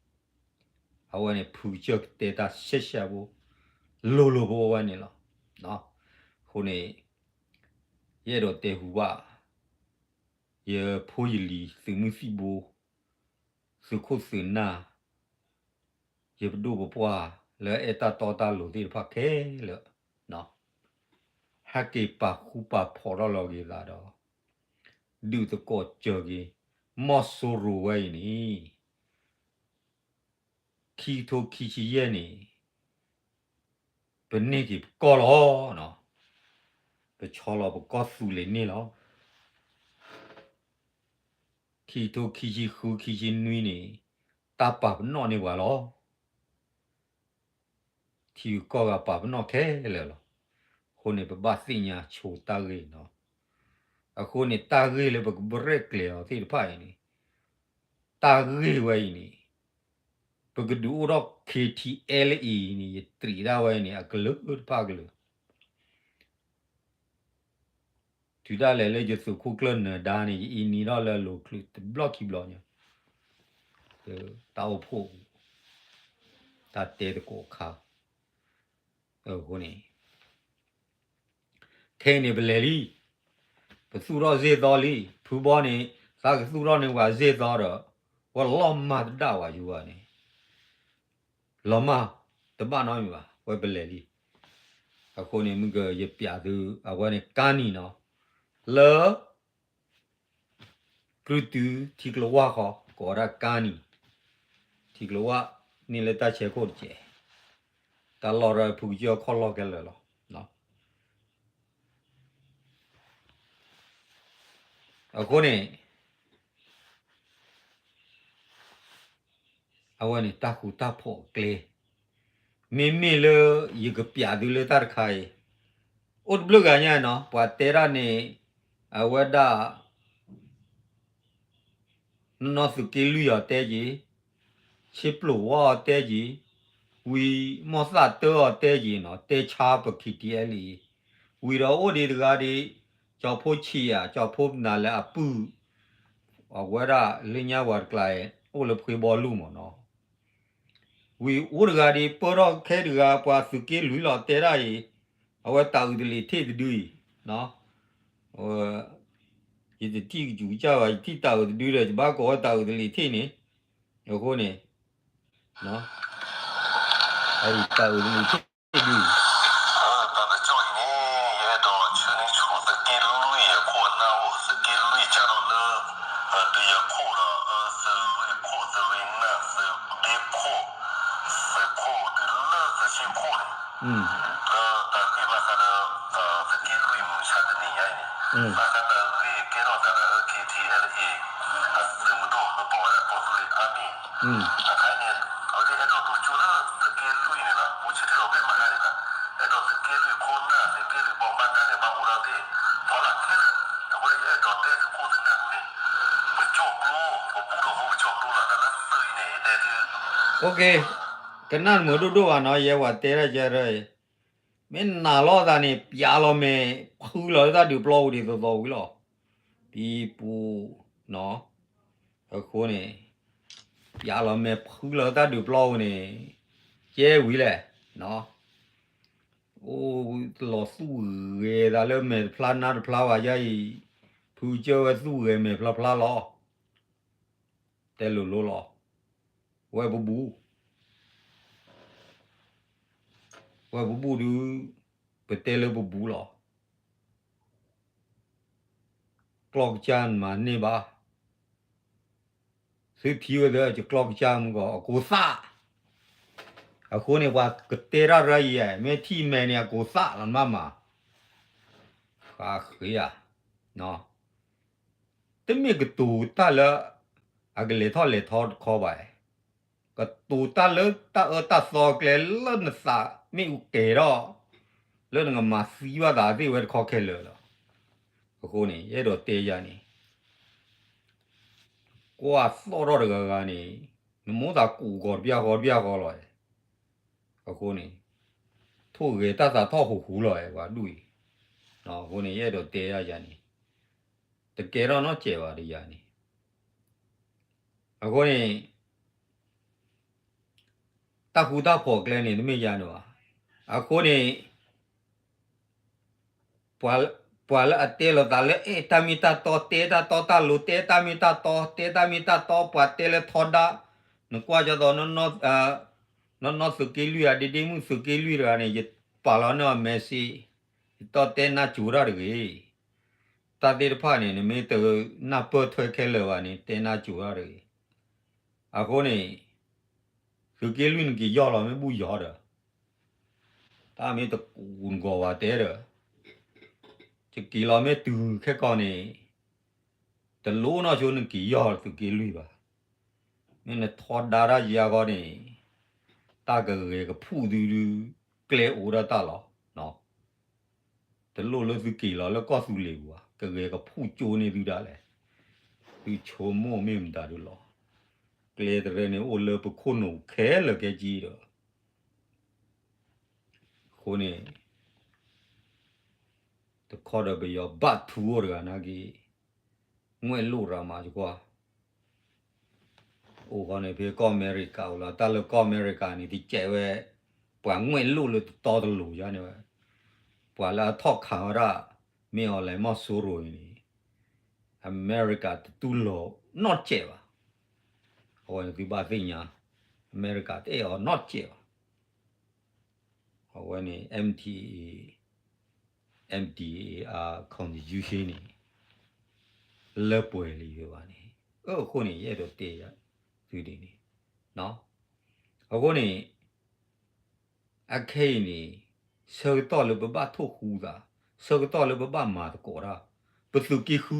အဝဲန့ၣ်ဖုကစၢၢ်ကတဲတၢ်ရှဲရှဲဖိ, လိၤလိၤဖိဝဲန့ၣ်လီၤ. အဃိန့ၣ်, ယအဲၣ်ဒိးတဲဟူဘၣ်, ယဖိယလံၤသုးမုၢ်သံၣ်ဘိ, သုးခိၣ်သုးနၢ်, ယပဒိၣ်ပပှၢ်လၢအဲၣ်တၢ်တီတၢ်လိၤသ့ၣ်တဖၣ်ခဲလၢာ်, ဟဲက့ၤပာ်ဃူပာ်ဖိးထီၣ်လီၤက့ၤသးဒီး, ဒုးသကိးစၢၤက့ၤ, မီၢ်စိရိၤဝဲအံၤန့ၣ် ခံကထိခံဆံယဲၢ်န့ၣ်, ပန့ၢ်က့ၤပကီၢ်လီၤ. ပဆီလီၤပကီၢ်သူလ့ၤန့ၣ်လီၤ. ခံကထိခံဆံဃုခံဆံနွံန့ၣ်, တၢ်ပာ်ပနီၣ်န့ၢ်ပှၤလီၤ. ထံဂုၤကီၢ်ဂၤပာ်ပနီၣ်ခဲလၢာ်လီၤ. အဃိန့ၣ် ပဘၣ်သ့ၣ်ညါဆိတၢ်ဂ့ၢ်နီၤ. အဃိန့ၣ် တၢ်ဂ့ၢ်လၢပကဘရဲၣ်ကျဲၤအီၤသ့ၣ်တဖၣ်အံၤန့ၣ်, တၢ်ဂ့ၢ်ဝဲအံၤန့ၣ်, ပကဒုးအိၣ်ထီၣ် K T L A အံၤန့ၣ် ယတြံးဒၣ်ဝဲအံၤန့ၣ် အကလုာ်တဖၣ်ကလုာ် တုၤဒၣ်လဲာ်လၢယသုးခိၣ်ကျၢၢ်နၢၤဒါန့ၣ် ယအံးနံၤထီၣ်လၢအလိၤချုးတဘျီခံဘျီညါ, တၢ်အိၣ်ဖှိၣ်အပူၤ, တၢ်တဲသကိးအခါ, အဃိန့ၣ်, ခဲအံၤန့ၣ်ပလဲၤလံ, ပသူၣ်ထီၣ်စ့ၢ်သီလံ, ဖုဘီန့ၣ် သးကသူၣ်ထီၣ်န့ၢ်ပှၤစ့ၢ်သီဒီး, ဝဲလီၤမၢ်တဒၣ်ဝဲယိၤဂၤန့ၣ် လီၤမၢ်တဘၣ်နီတမံၤဘၣ်, ဝဲပလဲၤလံ. အဃိန့ၣ်မုၢ်ကယပျးသု, အဝဲန့ၣ်ကါနံၤနီၤ, လၢ ကြုၢ်တုထံကျိဝၢ်ဃီ ကိးဝဲဒၣ်ကါနံၤ, ထံကျိဝၢ်န့ၣ်လၢတၢ်ဆဲးခိၣ်တစဲး, တၢ်လီၢ်ဒီးဖုကစၢၢ်ခီၣ်လီၢ်ခဲလၢာ်လီၤ. အဃိန့ၣ် အဝဲန့ၣ်တၢ်ဃူတၢ်ဖိးအကျဲ, မ့မ့ၢ်လၢယကပျးသုလၢတၢ်တခါအံၤ, အိၣ်တဘျုးဂၤညါနီၤ ပှၤတဲဒၣ်န့ၣ်, အဝဲဒၣ် နီၢ်နီၢ်သုးက့လွံၢ်အီၤတဲက့ၤ, ဆ့ပျိးဝါအီၤတဲက့ၤ, ဝံၤမီၢ်သၣ်တၢအီၤတဲက့ၤနီၤ တဲဆါပ K T L A အံၤ, ဝံၤဒီးအိၣ်ဒံးတဂၤဒံး, ကၠီဖိဆံးဧါ ကၠီဖိပနၤလၢအပုၢ်, အဝဲဒၣ်လၢညါပှၤတကျါအံၤ အိၣ်လၢဖှ့ဘီလူၢ်မ့ၢ်နီၤ ဝံၤအိၣ်တဂၤဒံး ပၢၢ်ထီၣ်ခဲတဂၤ ပှၤသုးက့လွံၢ်လီၤတဲဒၣ်အံၤ, အဝဲတၤအုးတလ့ၤထ့ၣ်တဒုအံၤ, ယတထံၣ်ကစူၤကစၢ်ဘၣ် ယထံၣ်တၤအုးတဒုဒီး ယဘၣ်ကိးဝဲတၤအုးတလ့ၤထ့ၣ်န့ၣ်, အဃိန့ၣ်, တၤအုးတလ့ၤထ့ၣ်ဒုအံၤ တၢ်တကၠီၣ်အံၤန့ၣ် ယအဲၣ်ဒိးဆၢန့ၢ်ဆူသုးက့လွံၢ်အခိၣ်အနၢ်အိၣ် သုးက့လွံၢ်ကၢထီၣ်လၢ ဒုးယၤခိၣ်ဒီး သုးရ့ၣ်ခိၣ် သုးရ့ၣ်နၢ် သုးဒ့ခိၣ် သုးခိၣ်ဒုးလၢသုးဆ့ခိၣ်န့ၣ် လၢတၢ်ဂ့ၢ်ဘၣ်ဃးဒီး သုးက့လွံၢ်မုၢ်မဆါတနံၤညါအံၤန့ၣ် ဘၣ်ဃးတၢ်ဂ့ၢ်ကဲထီၣ်သးဒီး K T L A အသုးမုၢ်ဒိၣ်လၢပီၣ်ဝဲဒၣ်ကီၢ်သူလ့ၤအါမံၤ အခါအံၤန့ၣ် အဝဲသ့ၣ်အဲၣ်ဒိးဒိကၠိလၢသုးက့လွံၢ်န့ၣ်လီၤ. အိၣ်ဆၢထၢၣ်လီၤဘဲမၤတၢ်န့ၣ်လီၤ. အဲၣ်ဒိးသုးက့လွံၢ်ခိၣ်နၢ် သုးက့လွံၢ်ဘီမါတၢ်န့ၣ် ဘၣ်အိၣ်ဒီးသ့ၣ်ဖီလာ်ခဲလၢာ်. အဃိန့ၣ်ယအဲၣ်ဒိးတဲသုးခိၣ်သုးနၢ်ဒ်န့ၣ် ပကၠီၣ်ကျိ ပဘူၣ်ထီၣ်ဖိပကၠီၣ်ကျိလီၤ တၢ်လၢသုးအံၤန့ၣ် ယတဲသု ကနၣ်မုာ်ဒိၣ်ဒိၣ်ဘၣ်နီၤ ယဲဝဲတဲဒၣ်ကဲရၢအံၤ, မ့ၢ်နာ်လီၤသးန့ၣ် ပျးလီၤမဲာ်ဖုလီၤလၢတၢ်ဒုးပျီပူၤဒ်သိးသိးဝံၤလီၤ. ပံပူၤ, အဃိန့ၣ် ပျးလီၤမဲာ်ဖုလီၤလၢတၢ်ဒုးပျီပူၤန့ၣ် ကဲဝံၤလဲၣ်, အိၣ်လီၤသူၣ်ဂဲၤသးလၢမဲာ်တဖျါနါတဖျါဘၣ်ယါအံၤ, ဖုကစၢၢ်ဝဲသူၣ်ဂဲၤမဲာ်ဖျါဖျါလီၤ. တဲလိၤလိၤလီၤ. ဝဲပဘူၣ် ဝဲပဘူၣ်ဒုး ကတဲလၢပဘူးလီၤ. ကျီၢ်ကစၢ်မၤန့ၢ်ဘၣ်, သုထံၣ်ဝဲသ့ၣ် ယကျီၢ်ကစၢ်မုၢ်ကီးအကိးသၣ်, အဃိန့ၣ် ပှၤကတဲတၢ်ရၢယံၤ မ့ၢ်ထံၣ်မဲာ်န့ၣ် အကိးသၣ်လီၤမးမး, ဃးဃ့ဧါ, တမ့ၢ်ကတိၤတၢ်လၢ အကလဲၤထီၣ်လဲၤထီတခီဘၣ်, ကတိၤတၢ်လၢတၢ်အၢတၢ်သီကျဲလၢနသးမ့ၣ်အူကဲၤထီၣ်, လၢနကမၤသံဘၣ်သးသ့ၣ်ဝဲတခီခဲလၢာ်လီၤ. အဃိန့ၣ် ယအဲၣ်ဒိးတဲယၤန့ၣ် ကွၢ်သီၣ်ထီၣ်တဂၤဂၤန့ၣ် နမိၣ်သးကူးကီးတပျၢ်ဃီတပျၢ်ဃီလီၤ. အဃိန့ၣ် ထိၣ်ဂဲၤတၢ်သးထီၣ်ဟူးဟူးလီၤ ပှၤဒူၣ်အံၤ. အဃိန့ၣ် ယအဲၣ်ဒိးတဲယၤန့ၣ် တကဲထီၣ်နီတစဲးဘၣ်ဒီးယၤန့ၣ်. အဃိန့ၣ် တၢ်ဃူတၢ်ဖိးကျဲန့ၣ် တမ့ၢ်ယၤန့ၣ်ဘၣ်. အဃိန့ၣ် ပှၤလၢအတဲလီၤသးလၢ အဲၣ်တၢ်မ့ၢ်တၢ်တီ, တဲတၢ်တီတၢ်လိၤ, တဲတၢ်မ့ၢ်တၢ်တီ, တဲတၢ်မ့ၢ်တၢ်တီ, ပှၤတဲလၢထီဒါ, နကွၢ်ကၠီသိး နီၢ်နီၢ်သုးက့လွံၢ်ဧါ, ဒ့ဒ့မုၣ်သုးက့လွံၢ်တဂၤန့ၣ် ယပာ်လီၤန့ၢ်အီၤ message, ယတီၢ်တဲနၢ်စူၤတၢ်တဂ့ၤ. တၢ်သ့ၣ်တဖၣ်န့ၣ် နမ့ၢ်တနၢ်ပၢၢ်ထွဲခဲလၢာ်ဘၣ်န့ၣ် တဲနၢ်စူၤတၢ်တဂ့ၤ. အဃိန့ၣ် သုးက့လွံၢ်နက့ၤယီၢ်လီၤမ့ၢ်ဘူၣ်ယီၤဒီး တၢ်မ့ၢ်တကူးနဂီၤဘၣ်တဲဒီး ယက့ၤလီၤမ့ၢ်တုၤခဲကီၢ်န့ၣ် တလိၣ်နီၢ်ဆိနက့ၤယီၢ်သုးက့လွံၢ်ဘၣ်. မ့ၢ်နထီဒါတၢ်ယါဃီန့ၣ် တၢ်ကဂဲၤကဖူၣ်သုဒု ကျဲအိၣ်ဒၣ်တၢ်လီၤ. တလိၣ်လၢသုက့ၤလီၤလၢကီၢ်သူလ့ၤပူၤဘၣ်, ကဂဲၤကဖူၣ်ကၠိန့ၢ်သုဒၣ်လဲာ်. သုဆိကမိၣ်မ့ၢ်မတၤဒုလီၤ. ကျဲတရၢန့ၣ်အိၣ်လၢပခိၣ်နူာ်ခဲလၢာ်ခဲဆ့ဒီး အဃိန့ၣ် တခီဒီးပယီၤဘၣ်ထူအိၣ်တဂၤနာ်က့ ငွဲၣ်လိၣ်ရၤမးယကွၢ် အိၣ်ဃီန့ၣ် ဖဲကီၢ်အမဲရကၤအိၣ်လီၤ. တၢ်လၢကီၢ်အမဲရကၤန့ၣ် တကဲးဝဲ ပှၤငွဲၣ်လိၣ်လၢတတီတလိၤယါန့ၣ်ဝဲ, ပှၤလၢအထီၣ်ခးဝဲဒၣ် မ့ၢ်အီၤလဲၤမီၢ်စိရိၤအံၤန့ၣ် အမဲရကၤတတူၢ်လိာ်နီတစဲးဘၣ်. အဝဲန့ၣ်သုဘၣ်သ့ၣ်ညါ, အမဲရကၤတအဲၣ်အီၤနီတစဲးဘၣ်. အဝဲန့ၣ် MTA, MTA အ constitution န့ၣ် လၢပှဲၤလံဝဲဘၣ်န့ၣ်, အဃိန့ၣ် ယအဲၣ်ဒိးတဲယၤသုဒ်န့ၣ်, အဃိန့ၣ် အခဲအံၤန့ၣ် ဆၢကတီၢ်လၢပဘၣ်ထိၣ်ဃူသး, ဆၢကတီၢ်လၢပဘၣ်မၤသကိးတၢ်, ပသုးက့ဃု,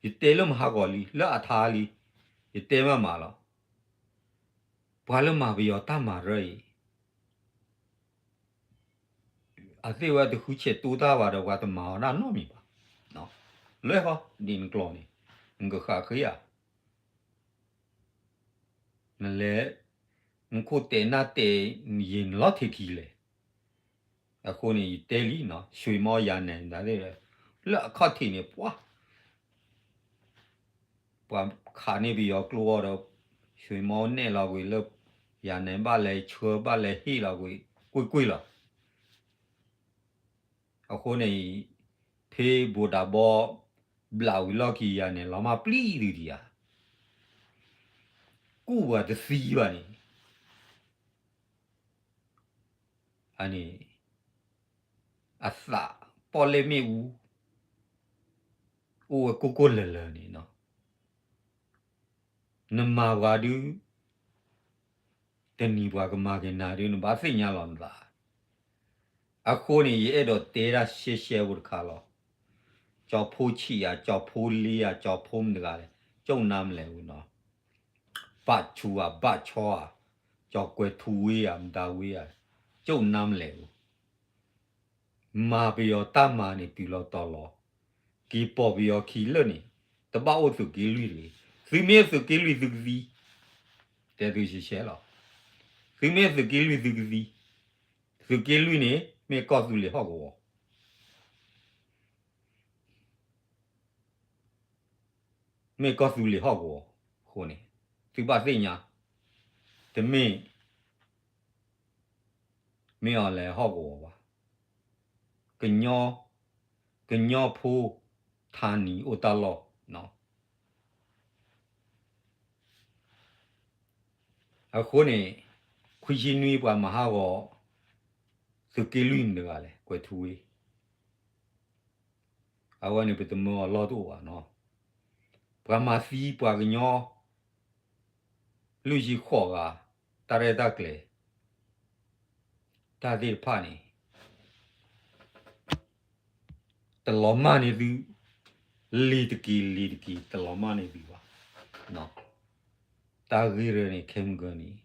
ယတဲလၢမဟါဂီၤလံ လၢအထါလံ, ယတဲမးမးလီၤ. ပှၤလၢမၤပယီၤတၢ်မၤရၢအံၤ အသ့ၣ်ဝဲတဃုဆဲးတိၢ်တၢ်ဘၣ်ဒီး ပှၤတမၤအီၤတၢ်နီတမံၤဘၣ်. လၢဃီဒ်နကျိာ်န့ၣ် နကဃၣ်ဃ့ဧါ, နလဲၤ နခိၣ်တဲာ်နၢ်တဲာ် ယံာ်နလီၤထံးခံလဲၣ်. အဃိန့ၣ် ယတဲလံနီၤ ဆွ့ၣ်မီယၤနဲၣ် လၢအခီၣ်ထံးန့ၣ် ပှၤ ပှၤခးန့ၢ်ပယီၤကျိအီၤဒီး ဆွ့ၣ်မီနဲၣ်လီၤကွံာ်လၢ ယၤနဲၣ်ဘၣ်လဲၤဆှၢဘၣ်လဲၤဟ့ၣ်လီၤကွံာ် ကွ့ၢ်ကွ့ၢ်လီၤ. အဃိန့ၣ် ဖဲဘိးဒးဘီ ဘျးဝံၤလီၢ်ခံ ယၤနဲၣ်လီၤမၢ်ပျံၤဒုးဒံးဧါ, ကူၣ်ပှၤတသံဘၣ်န့ၣ် အန့ၣ် အသးပီၣ်လဲၣ်မ့ၣ်အူ အိၣ်ဝဲကိၢ်ကိၢ်လၢၤလၢၤန့ၣ်နီၤ. နမၤပှၤဒုး တနံၤပှၤကမၤက့ၤနၤဒုး နဘၣ်သ့ၣ်ညါလီၤနသး. အဃိန့ၣ် ယအဲၣ်ဒိးတဲဒၣ်ရှဲရှဲဖိတခါလီၤ. ကၠီဖိဆံးဧါ, ကၠီဖိလ့ဧါ, ကၠီဖိမတၤတဂၤလဲၣ်, ကၠိၣ်နါမလဲၣ်ဧိၤနီၤ. ဘၣ်ဆူးဧါ, ဘၣ်ဆီဧါ, ကၠီကွဲၤထူဝ့ဧါ, မတၤဝ့ဧါ, ကၠိၣ်နါမလဲၣ်ဧိၤ. မၤပယီၤတၢ်မၤန့ၣ် တုၤလီၤတီၤလီၤ, က့ၤပိာ်ပယီၤခံလၢာ်န့ၣ် တဘၣ်အိၣ်သုးက့လွံၢ်တဂ့ၤ. သုမ့ၢ်သုးက့လွံၢ်သုကသံ, တဲသုရှဲရှဲလီၤ. သုမ့ၢ်သုးက့လွံၢ်သုကသံ, သုးက့လွံၢ်န့ၣ် မ့ၢ်ကီၢ်သူလ့ၤဟီၣ်ကဝီၤ မ့ၢ်ကီၢ်သူလ့ၤဟီၣ်ကဝီၤအဃိန့ၣ် သုဘၣ်သ့ၣ်ညါ, တမ့ၢ် မ့ၢ်အီၤလဲၤဟီၣ်ကဝီၤဘၣ်, ကညီ, ကညီဖိထါနံၤအိၣ်တၢ်လီၢ်နီၤ. အဃိန့ၣ် ခွံဆံနွံပှၤမၤဟးဂီၤ သုး သုးက့လွံၢ်မတၤတဂၤလဲၣ်, ကွဲၤထူဝ့, အဝဲန့ၣ်ပတမၢအီၤလီၢ်တအိၣ်ဘၣ်နီၤ. ပှၤမၤသံပှၤကညီ လွံၢ်ဆံဃိးဂၤ, တၢ်ရဲၣ်တၢ်ကျဲၤ တၢ်သ့ၣ်တဖၣ်န့ၣ် တလီၤမၢ်န့ၢ်သု, လံၤတက့ၤလံၤတက့ၤ တလီၤမၢ်န့ၢ်သုဘၣ်. တၢ်ဂ့ၢ်ရၢန့ၣ် ခဲမုၢ်ဂီၤန့ၣ်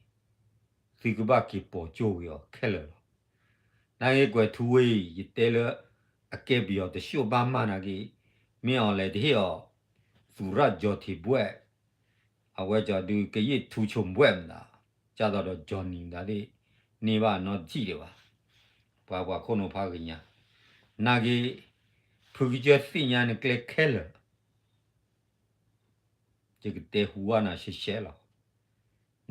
သုကဘၣ်က့ၤပိာ်ကၠိၣ်က့ၤအီၤခဲလၢာ်လီၤ. နာ်က့ကွဲၤထူဝ့ ယတဲလၢ အကဲပယီၤတစိၢ်ဘၣ်မးနာ်က့, မ့ၢ်အီၤလဲၣ်တဟ့ၣ်အီၤ သူရကျော်ထင်ဘွဲ့, အဝဲကၠီဒုးကယံာ်ထူဆိဘွဲ့မတၤ, ကၢ်သိးဒီး Johnny မတၤသ့ၣ်, န့ၢ်ဘၣ်နီတထံၣ်ဒံးဘၣ်, ပှၤပှၤခိၣ်နူာ်ဖးကညါ, နာ်က့ ဖုကစၢၢ်သ့ၣ်ညါနကျဲခဲလၢာ် ယကတဲဟူးဝဲနၤရှဲရှဲလီၤ.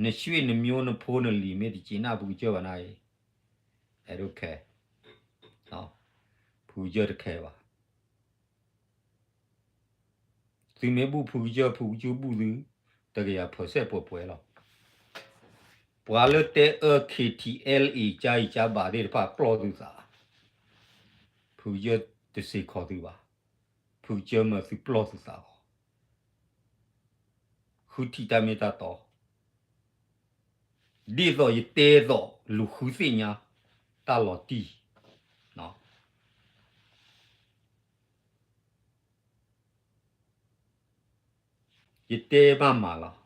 နဆွေနမျိုးနဖိနလံၤမ့ၢ်တစံးနၢ်ဖုကစၢၢ်ဘၣ်နာ်အံၤ, I don't care, ဖုကစၢၢ်တခဲဘၣ်. သုမ့ၢ်ဘူၣ်ဖုကစၢၢ် ဖုကစၢၢ်ဘူၣ်သု, တကယၤ percent ပှဲၤပှဲၤလီၤ. ပှၤလၢတဲအၢ K T L A ကၠါအံၤကၠါဘၣ်သ့ၣ်တဖၣ်ပျီၢ်သုသး, ဖုကစၢၢ်တစ့ၢ်ကီးသုဘၣ်, ဖုကစၢၢ်မၢသုပျီၢ်သုသးလီၤ. ဃုထံၣ်တၢ်မ့ၢ်တၢ်တီ, ဒ်သိးယတဲသိးလူၤဃုသ့ၣ်ညါ တၢ်လီၤတံၢ်, ယတဲဘၣ်မးလီၤ,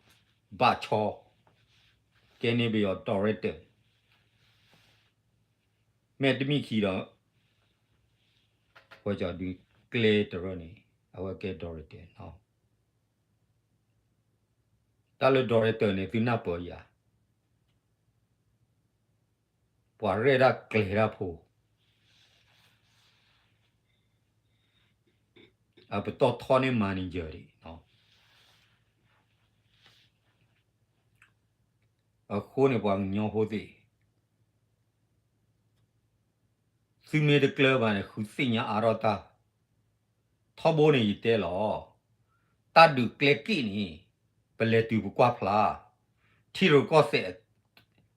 ဘၣ်ဆီ, ကဲန့ၢ်ပယီၤ director, မ့တမ့ၢ်ခံဒီး ဝဲကၠီဒုးကျဲတရၢန့ၣ် အဝဲကဲ director နီၤ. တၢ်လၢ director န့ၣ် သုနၢ်ပၢၢ်ယၤ, ပှၤရဲၣ်ဒၣ်ကျဲၤတၢ်ဖိ, အပတီၢ်ထီန့ၢ် manager ဒံး, အဃိန့ၣ်ပှၤကညီဖိသ့ၣ် သုမ့ၢ်တကျၢၤဘၣ်န့ၣ် ဃုသ့ၣ်ညါအါထီၣ်တၢ်, ထီဘိန့ၣ်ယတဲလီၤ, တၢ်ဒုးကျဲက့ၣ်န့ၣ် ပလဲၤတုၤပကွၢ်ဖျါ, ထံရူၢ်ကီၢ်သဲး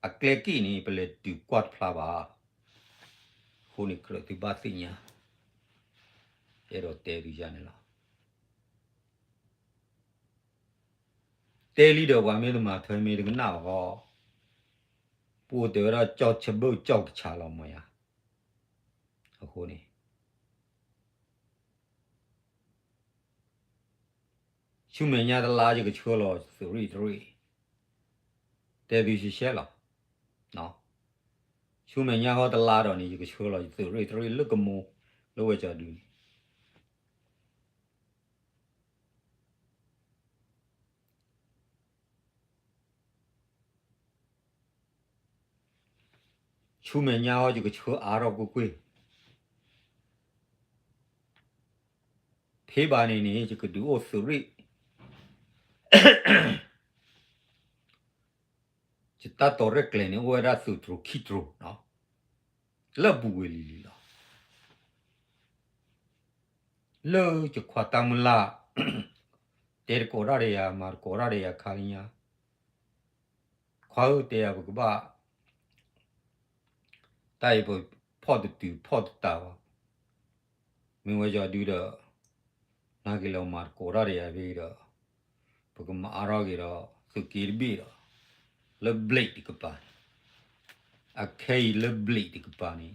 အကျဲက့ၣ်န့ၣ် ပလဲၤတုၤကွၢ်တဖျါဘၣ်. အဃိန့ၣ်ကြၢးသုဘၣ်သ့ၣ်ညါ, အဲၣ်ဒိးတဲဒုးယၤန့ၣ်လီၤ. တဲလံဒီးပှၤမ့ၢ်တမၤထွဲမ့ၢ်တကနၣ်အီၤဃီ, ပအိၣ်တဲဝဲဒၣ်ကၠီၣ်ဆဘၢၣ်ကၠီၣ်ကဆးလီၤမၢ်ယၤ, အဃိန့ၣ် ဆူမဲာ်ညါတလါယကဆှၢလီၤသုးရ့ၣ်တရ့ၣ်, တဲသုရှဲရှဲလီၤ. ဆူမဲာ်ညါဃီတလါဒီးန့ၣ် ယကဆှၢလီၤသုးရ့ၣ်တရ့ၣ်လၢကမိၢ် လၢဝဲကၠီဒုန့ၣ် ဆူမဲာ်ညါဟီယကဆှၢအါထီၣ်ကွ့ၢ်ကွ့ၢ်, ဖဲဘၣ်န့ၣ်န့ၣ် ယကဒုးအိၣ်သုးရ့ၣ်, ယတၢ်တီၤရဲၣ်ကျဲၤန့ၣ် အိၣ်ဝဲဒၣ်သုးတြိၤခံတြိၤ, လၢအပူၤကွံာ်လံၤလံၤလီၤ. လၢယခွါတၢ်မုၢ်လၢ် တဲတကိးတၢ်ဒီးယၤ မၤတကိးတၢ်ဒီးယၤခါလၢညါ, ခွါဧၢ တဲယၤပကဘၣ် တၢ်အံၤပဖီၣ်တတုၤဖီၣ်တတၤဘၣ်, မ့ၢ်ဝဲယီၤဒုဒီး နာ်က့ၤလၢမၤတကိးတၢ်ဒီးယၤဖဲဒီး ပကမၤအါထီၣ်က့ၤဒီး သုးက့တဘ့ၣ်ဒီး လၢဘျံးတကပၤန့ၣ်, အခဲအံၤလၢဘျံးတကပၤန့ၣ်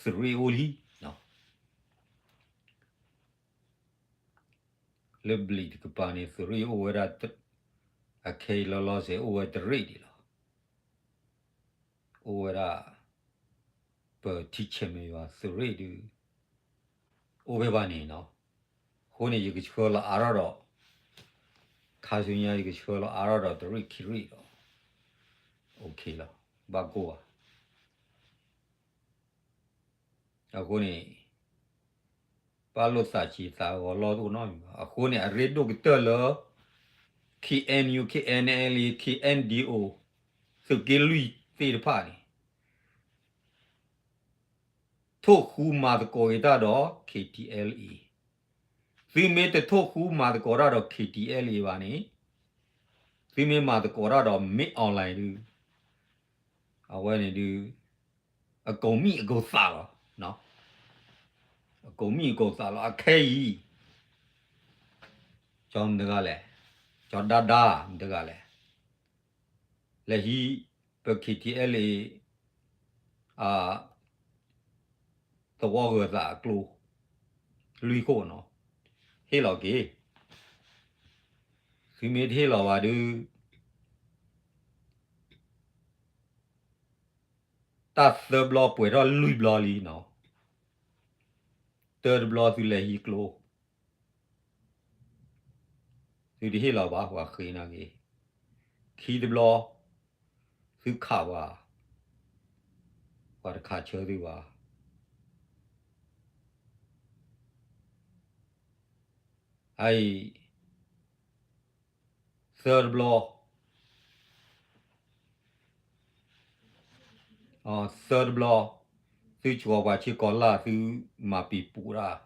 သုးရ့ၣ်အိၣ်လံ. လၢဘျံးတကပၤန့ၣ် သုးရ့ၣ်အိၣ်ဝဲဒၣ်, အခဲအံၤလီၤလီၤဆဲးအိၣ်ဝဲတရ့ၣ်ဒံးလီၤ. အိၣ်ဝဲဒၣ် ပထံဆဲးမဲာ်ယွၤသုးရ့ၣ်ဒုး အိၣ်ဖဲဘၣ်န့ၣ်နီၤ. အဃိန့ၣ် ယကဆှၢလီၤအါထီၣ်ဒီး ခါဆူညါယကဆှၢလီၤအါထီၣ်ဒီးတရ့ၣ်ခံရ့ၣ်ဒီး OK လီၤ. ဘၣ်ကိၢ်ဘၣ် အဃိန့ၣ် ပာ်လိာ်သးဆံးသးဂီၤလီၢ်တအိၣ်နီတမံၤဘၣ်. အဃိန့ၣ် အရ့ဒိၣ်ကတၢၢ်လၢ KNU KNLA KNDO သုးက့လွံၢ်သ့ၣ်တဖၣ်န့ၣ် ထိၣ်ဃူမၤသကိးက့ၤတၢ်ဒီး KTLA, သုမ့ၢ်တထိၣ်ဃူမၤသကိးတၢ်ဒီး KTLA ဘၣ်န့ၣ်, သုမ့ၢ်မၤသကိးတၢ်ဒီး မင်းအောင်လှိုင် ဒုး, အဝဲန့ၣ်ဒုး အကိးမံၣ်အကိးသးလီၤ, အကိးမံၣ်အကိးသးလီၤ. အခဲအံၤ ကၠီမတဂၤလဲၣ်, ကၠီဒါဒါမတဂၤလဲၣ်, လဲၤဟံးပ K T L A အ သဝီဂၢၤသးအကျိ လွံၢ်ခိၣ်နီၤ, ဟ့ၣ်လီၤက့ၤ, သုမ့ၢ်တဟ့ၣ်လီၤဘၣ်ဒုး တၢ်သၢဘျီပှဲၤထီၣ်လွံၢ်ဘျီလံနီၤ, တၢတဘျီသုလဲၤဟံးကျိ သုတဟ့ၣ်လီၤဘၣ် ပှၤဃ့နၤက့ၤ, ခံတဘျီ သုခးပှၤ, ပှၤတခးဆၢသုဘၣ်, အအံၤ သၢတဘျီ သၢတဘျီ သုကၠီၤပှၤဆ့ကီၤလၢ် သုမၤပံၤပူၤတၢ်,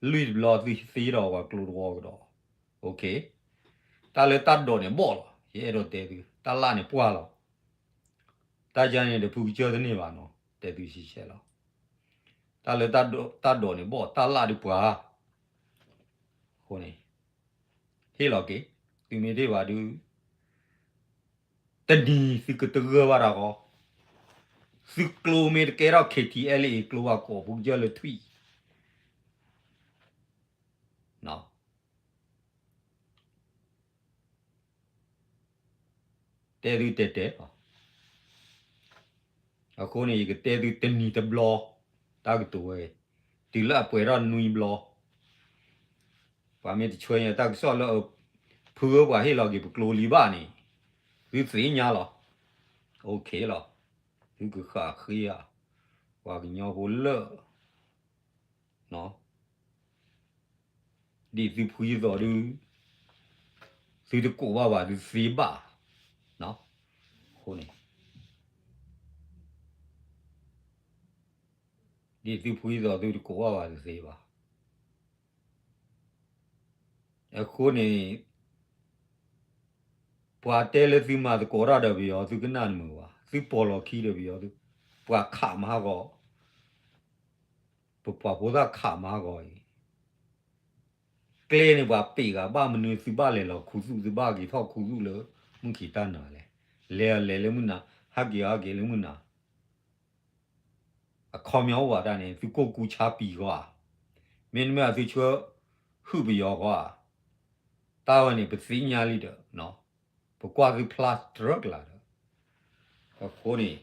လွံၢ်တဘျီ သုသ့ထီၣ်ပှၤကျိတဝီကဒီး, တၢ်လၢတၢ်ဒိးန့ၣ်ဘီၣ်လီၤ. ယအဲၣ်ဒိးတဲသု တၢ်လၢ်န့ၣ်ပှၢ်လီၤ. တၢ်ယါန့ၣ်ဒီး ဖုကစၢၢ်တန့ၢ်ဘၣ်နီၤ, တဲသုဆံဆဲးလီၤ. တၢ်လၢတၢ်ဒိးန့ၣ်ဘီၣ်, တၢ်လၢ်ဒုးပှၢ်, အဃိန့ၣ် ဟ့ၣ်လီၤက့ၤ, သုမ့ၢ်တဟ့ၣ်ဘၣ်ဒုး တနံၤသုကတဂၢၢ်ဘၣ်တၢ်ဃီ, သုကျိမ့ၢ်တကဲထီၣ် K T L A ကျိဘၣ် ကိးဖုကစၢၢ်လၢထွံၣ် တဲသုတဲတဲလီၤ. အဃိန့ၣ် ယကတဲသုတနံၤတဘျီ တၢ်ကတိၤဝဲ, တုၤလၢအပှဲၤထီၣ်နွံဘျီ, ပှၤမ့ၢ်တဆှၢညါတၢ်ကစီၣ်လၢ ဖုဧၢ ပှၤဟ့ၣ်လီၤက့ၤပကျိလံဘၣ်န့ၣ်, သုသ့ၣ်ညါလီၤ. OK လီၤ. သုကဃၣ်ဃ့ဧါ, ပှၤကညီဖိလၢ ဒ်သုဖှံသိးဒုး သုတကိးဘၣ်ဘၣ် သုသ့ဘၣ်. အဃိန့ၣ် ဒ်သုဖှံသိးသုတကိးဘၣ်ဘၣ် သုသ့ဘၣ်. အဃိန့ၣ် ပှၤတဲလၢသုမၤသကိးတၢ်ဒီးပယီၤ သုကနၣ်တမုာ်ဘၣ်, သုပိာ်လီၤခံဒီးပယီၤ, ပှၤခးမၤဟးဂီၤ, ပပှၤဖိသၣ်ခးမၤဟးဂီၤအံၤ, ကျဲန့ၣ်ပှၤပ့းဂၤ ဘၣ်မနုၤသုဘၣ်လဲၤလီၤခူသူၣ် သုဘၣ်က့ၤထီၣ်ခူသူၣ်လၢမုၢ်ခံးတၢ်နၤလဲၣ်, လဲၤအလဲၤလၢမုၢ်နၤ, ဟးက့ၤအဟးက့ၤလၢမုၢ်နၤ အခီပညီအိၣ်ဘၣ်တၢ်န့ၣ် သုကိၢ်ကူဆါပံၤဂီၤဧါ, မ့တမ့ၢ်သုဆှၢဟုၣ်ပယီၤဂီၤဧါ, တၢ်ဝဲန့ၣ် ပသ့ၣ်ညါလံဒီး ပကွၢ်သုဖျါတြၢကလၤဒီး, အဃိန့ၣ်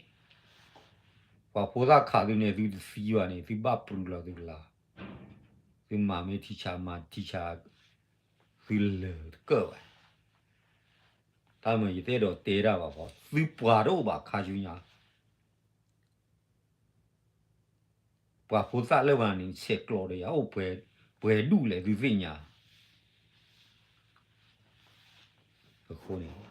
ပှၤဖိသၣ်ခးသုန့ၣ် သုတသံဘၣ်န့ၣ် သုဘၣ်ပြူလီၤသုကလၤ, သုမၤမ့ၢ်ထံဆးမၤထံဆး, သုလၢာ်တကၢၣ်ဘၣ်, တၢ်မ့ၢ်ယတအဲၣ်ဒိးတဲတၢ်ဘၣ်ဃီ သုပှၤတအိၣ်ဘၣ်ခါဆူညါ ပှၤဖိသၣ်လၢပှၤန့ၣ် ဆဲးကျိးဒီးယၤ အိၣ်ပှဲၤဒူၣ်လဲၣ် သုသ့ၣ်ညါ, အဃိန့ၣ်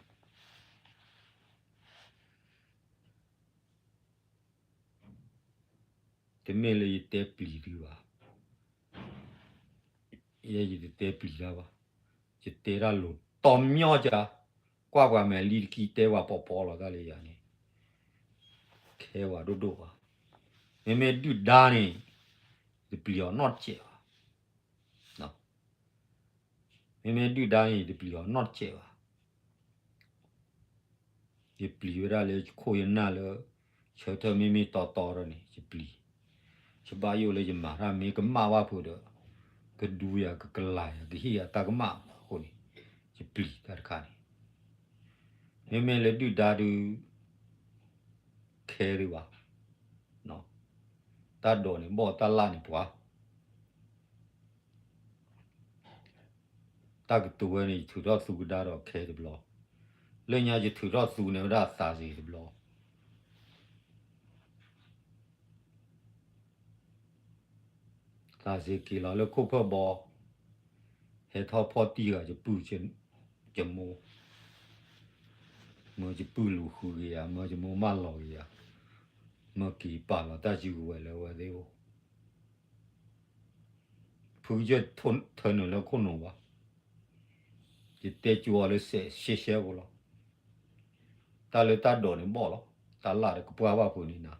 တမ့ၢ်လၢယတဲပျံၤသုဘၣ်, ယဲယတတဲပျံၤတၢ်ဘၣ်, ယတဲတၢ်လိၤတီမညီကါ, ကွၢ်ပှၤမဲာ်လံတကံတဲပှၤပီၤပီၤလီၤတၢ်လၢယၤန့ၣ်, ခဲပှၤဒိၣ်ဒိၣ်ဘၣ်, မ့မ့ၢ်ဒုၣ်ဒါန့ၣ် ယတပျံၤအီၤနီတစဲးဘၣ်. မ့မ့ၢ်ဒုၣ်ဒါန့ၣ် ယတပျံၤအီၤနီတစဲးဘၣ်. ယပျံၤဝဲဒၣ်လၢယခိၣ်ယနၢ်လၢ ဆၢထၢၣ်မ့မ့ၢ်တီတီဒီးန့ၣ် ယပျံၤ, ယဘၣ်ယိၣ်လၢယမၤတၢ်မ့ၢ်ကမၣ်ဘၣ်ဖုးဒီး ကဒူယၤ ကကလၤယၤ ကဟ့ၣ်ယၤတၢ်ကမၣ်အဃိန့ၣ် ယပျံၤတၢ်တခါန့ၣ်, မ့မ့ၢ်လၢဒုၣ်ဒါဒုး ခဲဒုးဘၣ်, တၢ်ဒိးန့ၣ်ဘီၣ် တၢ်လၢ်န့ၣ်ပှၤ တၢ်ကတိၤဝဲန့ၣ် ယထုးထီၣ်သူကဒါဒီးခဲတဘျီ, လၢညါယထုးထီၣ်သူန့ၣ်ဝဲဒၣ်သးစ့ၤတဘျီ, သးစ့ၤက့ၤလီၤလၢခိၣ်ဖၢၣ်ဘီ, ဟဲထီၣ်ဖီၣ်တံၢ်ဂၤယပုၢ်ယမိၢ်, မၢယပုၢ်လူၤဃုက့ၤယၤ, မၢယမိၢ်မၢလီၤက့ၤယၤ, မၢက့ၤပာ်လီၤတၢ်စုကဝဲၤလၢအဝဲသ့ၣ်အိၣ် ဖုကစၢၢ်ထၢနုာ်လၢခိၣ်နူာ်ဘၣ်, ယတဲကၠိအီၤလၢစဲးရှဲရှဲဖိလီၤ. တၢ်လၢတၢ်ဒိးန့ၣ်ဘီၣ်လီၤ, တၢ်လၢ်ဒီးကပှၢ်ဘၣ်ဖုးန့ၣ်နၤ,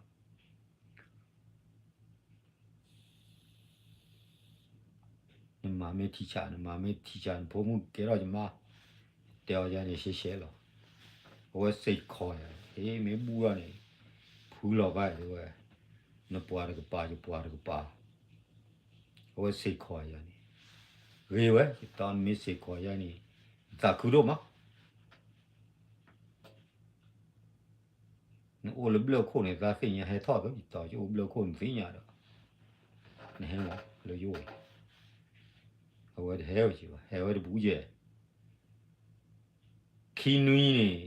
နမၤမ့ၢ်ထံဆး နမၤမ့ၢ်ထံဆး နဖိမုၣ်ကကဲထီၣ်ယမါ, တဲအီၤယၤန့ၣ်ရှဲရှဲလီၤ. အဝဲစ့ၢ်ကီးယၤ ဟ့ၣ်မ့ၢ်ဘူၣ်ထီၣ်န့ၣ် ဖုလီၤဘၣ်တဲဝဲ, နပှၤတကပၤ ယပှၤတကပၤ, အဝဲစ့ၢ်ကီးယၤန့ၣ်, ဂ့ၤဝဲ ယတီမ့ၢ်စ့ၢ်ကီးယၤန့ၣ်, ယသးခုဒိၣ်မး နအိၣ်လၢဘျၢၣ်ခိၣ်န့ၣ် သးသ့ၣ်ညါဟဲထီၣ်သ့ ယတီ ယအိၣ်ဘျၢၣ်ခိၣ်နသ့ၣ်ညါဒီး, နဟဲမးလၢယအိၣ်, အဝဲတဟဲဝဲက့ၤဘၣ် ဟဲဝဲတပူၤယဲၢ်, ခံနွံန့ၣ်,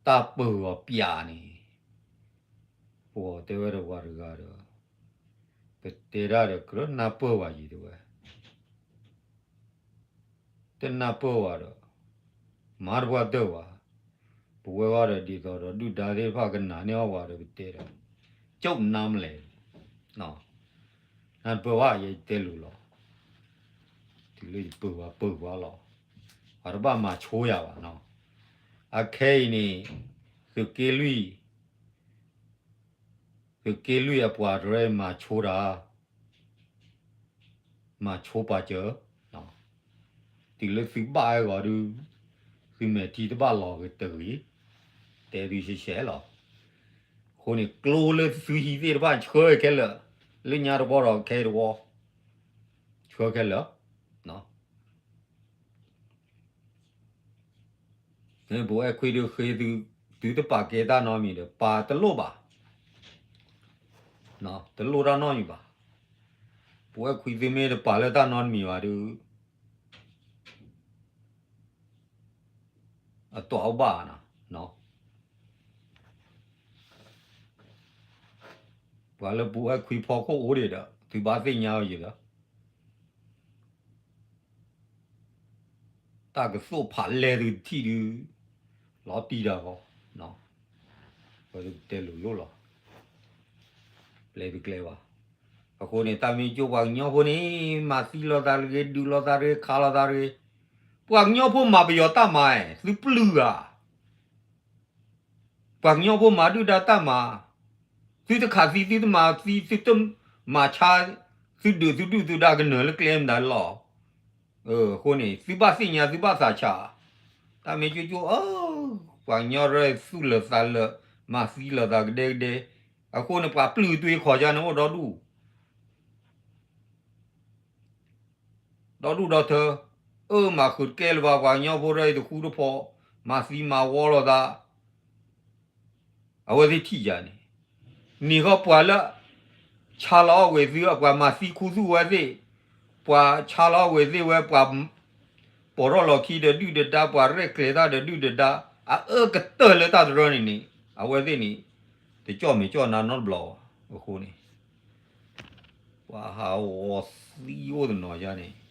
တၢ်ပၢၢ်အီၤပျးန့ၣ်, ပှၤတဲဝဲဒီးပှၤတဂၤဒီး, ပတဲတၢ်ဒီးကြၢးနၢ်ပၢၢ်ဝဲယံၤတဲဝဲ တနၢ်ပၢၢ်ဝဲဒီး, မၤတပှၢ်တၢၢ်ဝဲ, ပဝဲဝဲဒီးဒ်သိးဒီးဒုၣ်ဒါသ့ၣ်တဖၣ်ကနာ်န့ၢ်အီၣ်ဝဲဒီးပတဲဒီး, ကၠိၣ်နါမလဲၣ်, နၢ်ပၢၢ်ဝဲယဲတဲလိၤလီၤ, တုၤလၢယပၢၢ်ဝဲပၢၢ်ဝဲလီၤ, အတဘၣ်မၤဆိယၤဘၣ်နီၤ, အခဲအံၤန့ၣ်, သုးက့လွံၢ် သုးက့လွံၢ်အပှၤတရၢမၤဆိတၢ်, မၤဆိပှၤစၢၤ, တုၤလၢသုဘၣ်အဂီၢ်ဒုး, သုမဲာ်ထံတဘၣ်လီၤဂ့ၤတဂ့ၤ, တဲသုရှဲရှဲလီၤ, အဃိန့ၣ်ကျိလၢသုဟံးသ့ၣ်တဖၣ်ဆှၢခဲလၢာ်, လၢညါတဝီဒီးခဲတဝီ, ဆှၢခဲလၢာ် ပဝဲခွံဒုးဃ့သု, သုတပာ်ကဲတၢ်နီတမံၤဒီး ပာ်တလိၣ်ဘၣ်, တလိၣ်တၢ်နီတမံၤဘၣ်, ပဝဲခွံသုမ့ၢ်တပာ်လၢတၢ်နီတမံၤဘၣ်ဒုး, အတီၢ်အိၣ်ဘၣ်နၤ, ပှၤလၢပဝဲခွံဖီခိၣ်အိၣ်ဒံးဒီး သုဘၣ်သ့ၣ်ညါအီၤယံၤဒီး တၢ်ကသိၣ်ဖးလဲၢ်သုတထံၣ်ဒုး, လီၤတံၢ်တၢ်ဂီၤ, ပတဲလိၤလိၤလီၤ, ပျဲသုကျဲဘၣ်, အဃိန့ၣ် တၢ်မ့ၢ်ကၠိပှၤကညီဖိန့ၣ်, မၤသံလိာ်သးတဂ့ၤ, ဒုးလိာ်သးတဂ့ၤ, ခးလိာ်သးတဂ့ၤ, ပှၤကညီဖိမၤပယီၤတၢ်မၤ, သုပျုၢ်ဧါ ပှၤကညီဖိမၤဒုၣ်ဒါတၢ်မၤ, သုတခးသံ သုတမၤသံ သုတမၤဆါ, သုဒုးသုဒုၣ်သုဒါ ကနၢၤလၢကျဲမတၤလီၤ, အဃိန့ၣ် သုဘၣ်သ့ၣ်ညါ သုဘၣ်သးဆး, တၢ်မ့ၢ်ကၠိကၠိ, ပှၤကညီရဲသူၣ်လၢာ်သးလၢာ်, မၤသံလိာ်သးကဒဲကဒဲ, အဃိန့ၣ် ပှၤပျုၢ်သွံၣ်ခီၣ်ကန့ၣ်အိၣ်ဒီဒူၣ် ဒီဒူၣ်ဒီထၢ, အၢမၤဃုာ်တကဲလၢၤဘၣ် ပှၤကညီဖိရဲအံၤတဃူတဖိး, မၤသံမၤဝီလိာ်သး, အဝဲသ့ၣ်ထံၣ်ယၤန့ၣ်, န့ၣ်ဃီပှၤလၢ ဆါလီၤအီၣ်ဝဲသု အပှၤမၤသံခူသူၣ်ဝဲသ့ၣ်, ပှၤဆါလီၤအီၣ်ဝဲသ့ၣ်ဝဲ ပှၤ ပိာ်ထီၣ်လီၤခံဒီးဒုၣ်ဒီးဒါ ပှၤရဲၣ်ကျဲၤတၢ်ဒီးဒုၣ်ဒီးဒါ, အအၢကတၢၢ်လၢတၢ်တရၢန့ၣ်န့ၣ်, အဝဲသ့ၣ်န့ၣ်, တကၠီၣ်မဲာ်ကၠီၣ်နါနီတဘျီဘၣ်, အဃိန့ၣ်, ပှၤဟးဂီၤသံအိၣ်တနီၤယါန့ၣ်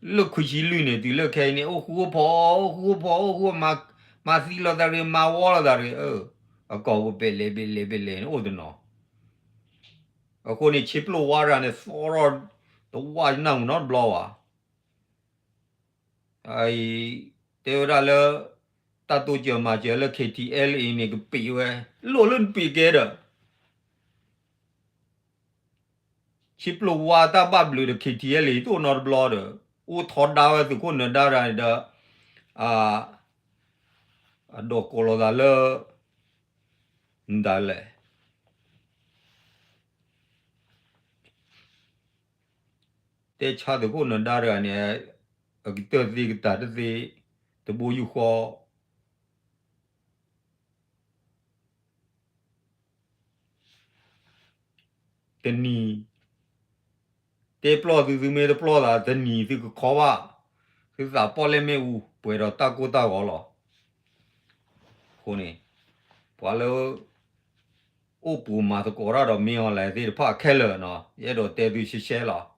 လၢခွံဆံလွံၢ်န့ၣ် တုၤလၢခဲအံၤန့ၣ် အိၣ်ဃူအိၣ်ဖိး အိၣ်ဃူအိၣ်ဖိး အိၣ်ဃူ မၤသံလိာ်သးရ့ မၤဝီလိာ်သးရ့ အကီၢ်ပူၤပဲာ်လဲၤပဲာ်လဲၤပဲာ်လဲၤန့ၣ် အိၣ်တနီၤ, အဃိန့ၣ် ဆ့ပျိၢ်ဝါရၤန့ၣ် သီထီၣ်တဝၢ်နၢ်မူနီတဘျီဘၣ်, အံၤ တဲဝဲဒၣ်လၢ တၢ်တိစၢၤမၤစၢၤလၢ KTLA န့ၣ် ကပံးဝဲ လိၣ်လၢနပံးကဲဒီး ဆ့ပျိၢ်ဝါတၢ်ဘၣ်ဘျုးဒီး KTLA တအိၣ်နီတဘျီဒီး အိၣ်ထီဒါဝဲသုးခိၣ်နၢၤဒါတဂၤန့ၣ်ဒီး အဒိးကိးလိာ်သးလၢ မတၤလဲၣ် တဲဆါသုးခိၣ်နၢၤဒါတဂၤန့ၣ် အကတၢၢ်သ့ကတၢၢ်တသ့ တဘိယူၢ်ဃီ တနံၤ တဲပျီၢ်သုသုမ့ၢ်တပျီၢ်သး တနံၤသုကခီဘၣ် သုသးပီၣ်လဲၣ်မ့ၣ်အူ ပှဲၤဒီးတၢ်ကိၢ်တၢ်ဂီၤလီၤ. အဃိန့ၣ် ပှၤလၢ အိၣ်ပူၤမၤသကိးတၢ်ဒီးမ့ၢ်အီၤလဲၣ်သ့ၣ်တဖၣ်ခဲလၢာ်နီၤ ယအဲၣ်ဒိးတဲသုရှဲရှဲလီၤ.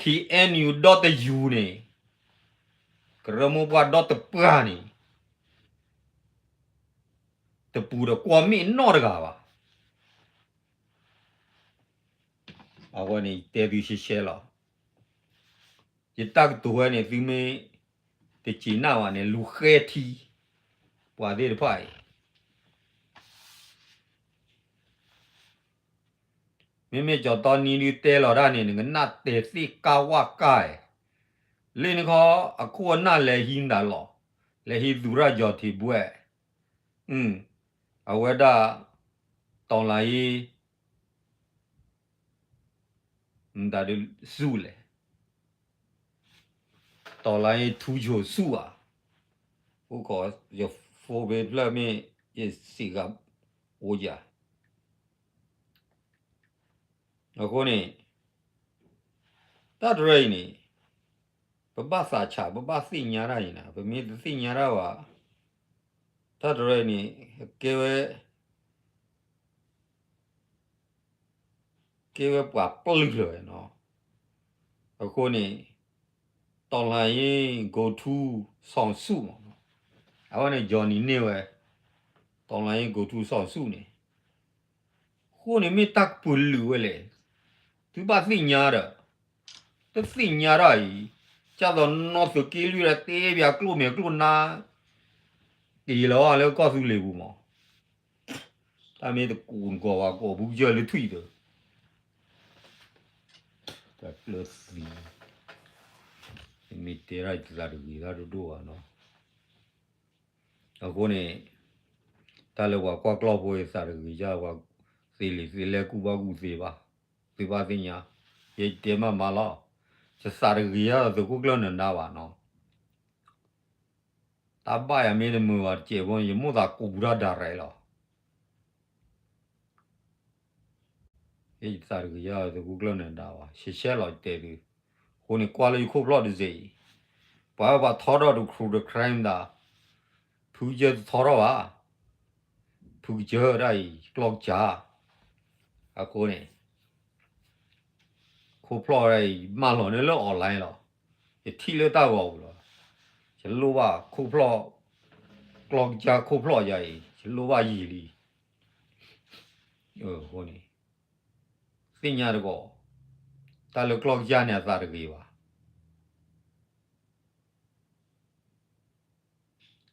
KNU ဒီတယူၤန့ၣ် ကရၢမိၢ်ပှၢ်ဒီတပှၢ်န့ၣ် တပူၤဒီးကွီၢ်မ့ၣ်နီတဂၤဘၣ်. အဝဲန့ၣ်တဲသုရှဲရှဲလီၤ. ယတၢ်ကတိၤဝဲန့ၣ် သုမ့ၢ်တစံးနၢ်ဘၣ်န့ၣ် လူၤဃဲထံ ပှၤသ့ၣ်တဖၣ်အံၤ ပှၤ မ့မ့ၢ်ကၠီၤတီနံဒုးတဲလီၤတၢ်န့ၣ် နကနၣ်တဲသ့ၣ်ကါဝၣ်ကါ, လၢနခီ အခိၣ်အနၢ်လဲၤဟံးနတၢ်လီၤ, လဲၤဟံးသူၣ်ရၢ်ကၠီၤထံးဘှဲၣ်, အဝဲဒၣ် တီၢ်လၢ်အံၤ မတၤဒုးဆူၣ်လဲၣ်, တီၢ်လၢအံၤထူဆိၣ်ဆူၣ်ဧါ, အိၣ်ခိး ယဖိဘ့ဖျၢၣ်မ့ၢ် ယစံးဂၤအိၣ်ယၤ အဃိန့ၣ် တၢ်တရၢအံၤန့ၣ် ပဘၣ်သးဆး ပဘၣ်သ့ၣ်ညါတၢ်အံၤနၤ, ပမ့ၢ်တသ့ၣ်ညါတၢ်ဘၣ် တၢ်တရၢအံၤန့ၣ် ကဲဝဲ ကဲဝဲပှၤပျုၢ်လၢၤဝဲနီၤ, အဃိန့ၣ် တီၢ်လၢအံၤ go to စီၤဆူၣ်မး, အဝဲန့ၣ် Johnny န့ၢ်ဝဲ တီၢ်လၢအံၤ go to စီၤဆူၣ်န့ၣ် အဃိန့ၣ်မ့ၢ်တၢ်ကပုာ်လုာ်ဝဲလဲၣ်, သုဘၣ်သ့ၣ်ညါဒီး တသ့ၣ်ညါတၢ်အံၤ, ကၢ်သိးနီၢ်သုးက့လွံၢ်ဒီးတဲပၠးကျိၣ်မဲာ်ကျိၣ်နါ တ့ၢ်လီၤလၢကီၢ်သူလ့ၤပူၤမး, တၢ်မ့ၢ်တကူးနကီၢ်ဘၣ် ကိးပူၤကစၢၢ်လၢထွံၣ်ဒီး တၢ်ကျၢၢ်သံ, မ့ၢ်တဲဒၣ်ယသးတဂ့ၤတၢ်ဒိၣ်ဒိၣ်ဘၣ်နီၤ, အဃိန့ၣ် တၢ်လၢပှၤကွၢ်ကျီၢ်ဖိယသးတဂ့ၤယၢ် ပှၤသ့လံာ်သ့လဲၢ်ကူၣ်ဘၣ်ကူၣ်သ့ဘၣ်, သုဘၣ်သ့ၣ်ညါ, ယတဲမးမးလီၤ, ယသးတဂ့ၤယၢ်ဒီးသုးခိၣ်ကျၢၢ်နၢၤဒါဘၣ်နီၤ တၢ်ဘၣ်ယၤမ့ၢ်တမုာ်ဘၣ်တစဲးဖိန့ၣ် ယမိၣ်သးကူးတၢ်ဒၣ်ရဲၣ်လီၤ, ယသးတဂ့ၤယၢ်သုးခိၣ်ကျၢၢ်နၢၤဒါဘၣ် ရှဲရှဲလီၤယတဲသု, အဃိန့ၣ်ကွၢ်လၢယခိၣ်ဖျီၣ်တစဲးအံၤ, ပှၤဝဲပှၤထီထီၣ်တခရူၣ်တခရၢမတၤ, ဖုကစၢၢ်တထီထီၣ်ဘၣ်, ဖုကစၢၢ်ဒၣ်အံၤ ကျီၢ်ကစၢ်, အဃိန့ၣ် ခိၣ်ဖျီၣ်ဒၣ်အံၤ မၢလီၤန့ၢ်လၢ online လီၤ, ယထံၣ်လၢတၢ်ဂီၤပူၤလီၤ, ယလိၣ်ဘၣ်ခိၣ်ဖျီၣ်, ကျီၢ်ကစၢ်ခိၣ်ဖျီၣ်ယၤအံၤ ယလိၣ်ဘၣ်ယံာ်လံ, အဃိန့ၣ် သ့ၣ်ညါတကီး, တၢ်လၢကျီၢ်ကစၢ်န့ၣ်အသးတဂ့ၤဘၣ်,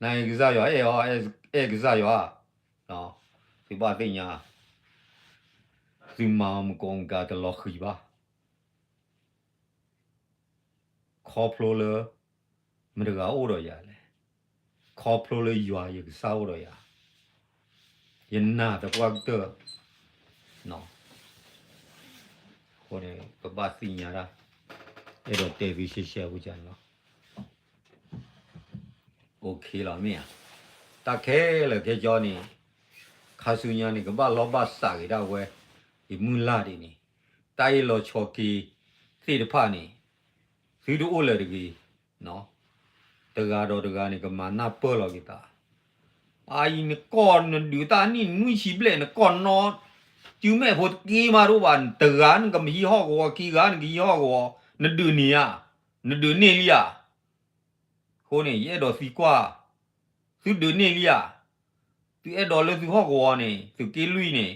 နကစၢ်ယွၤအဲၣ်အီၤ, အဲၣ်ကစၢ်ယွၤ, သုဘၣ်သ့ၣ်ညါ, သုမၤအီၤမုၢ်ကိးမုၢ်ကၤတလီၤဃံၤဘၣ် ခီဖျိလၢ မတၤတဂၤအိၣ်ဒီးယၤလဲၣ်, ခီဖျိလၢယွၤယကစၢ်အိၣ်ဒီးယၤ, ယနာ်သပှၢ်ကတၢၢ်, အဃိန့ၣ် ပဘၣ်သ့ၣ်ညါတၢ်, အဲၣ်ဒိးတဲသုရှဲရှဲဖိကန့ၣ်လီၤ. အိၣ်ခ့လီၤမ့ၢ်ဧါ, တၢ်ခဲလၢာ်ခဲဆ့န့ၣ်, ခါဆူညါန့ၣ် ကဘၣ်လီၢ်ဘၣ်စးက့ၤဒၣ်ဝဲ, ယမုၢ်လၢ်ဒ်န့ၣ်, တၢ်အ့ၣ်လိာ်ဆိးက့သ့ၣ်တဖၣ်န့ၣ်, သုတအိၣ်လၢၤတဂ့ၤ, တဂၤဒီးတဂၤန့ၣ် ကမၤနၢ်ပၢၢ်လီၤက့ၤသး, အအံၤနကီၢ်နဒုးတၢ်နံၣ်နွံဆံဘျဲၣ် နကီၢ်နီ စုမဲာ်ဖိတက့မးတအိၣ်ဘၣ်, တဂၤနကမၤဟံးဟီၣ်ကဝီၤ ခံဂၤနကဟံးဟီၣ်ကဝီၤ, နဒုးန့ၢ်ဧါ, နဒုးန့ၢ်လံဧါ, အဃိန့ၣ် ယအဲၣ်ဒိးသံကွၢ်, သုဒုးန့ၢ်လံဧါ, သုအဲၣ်ဒိးလၢသုဟီၣ်ကဝီၤန့ၣ် သုးက့လွံၢ်န့ၣ်,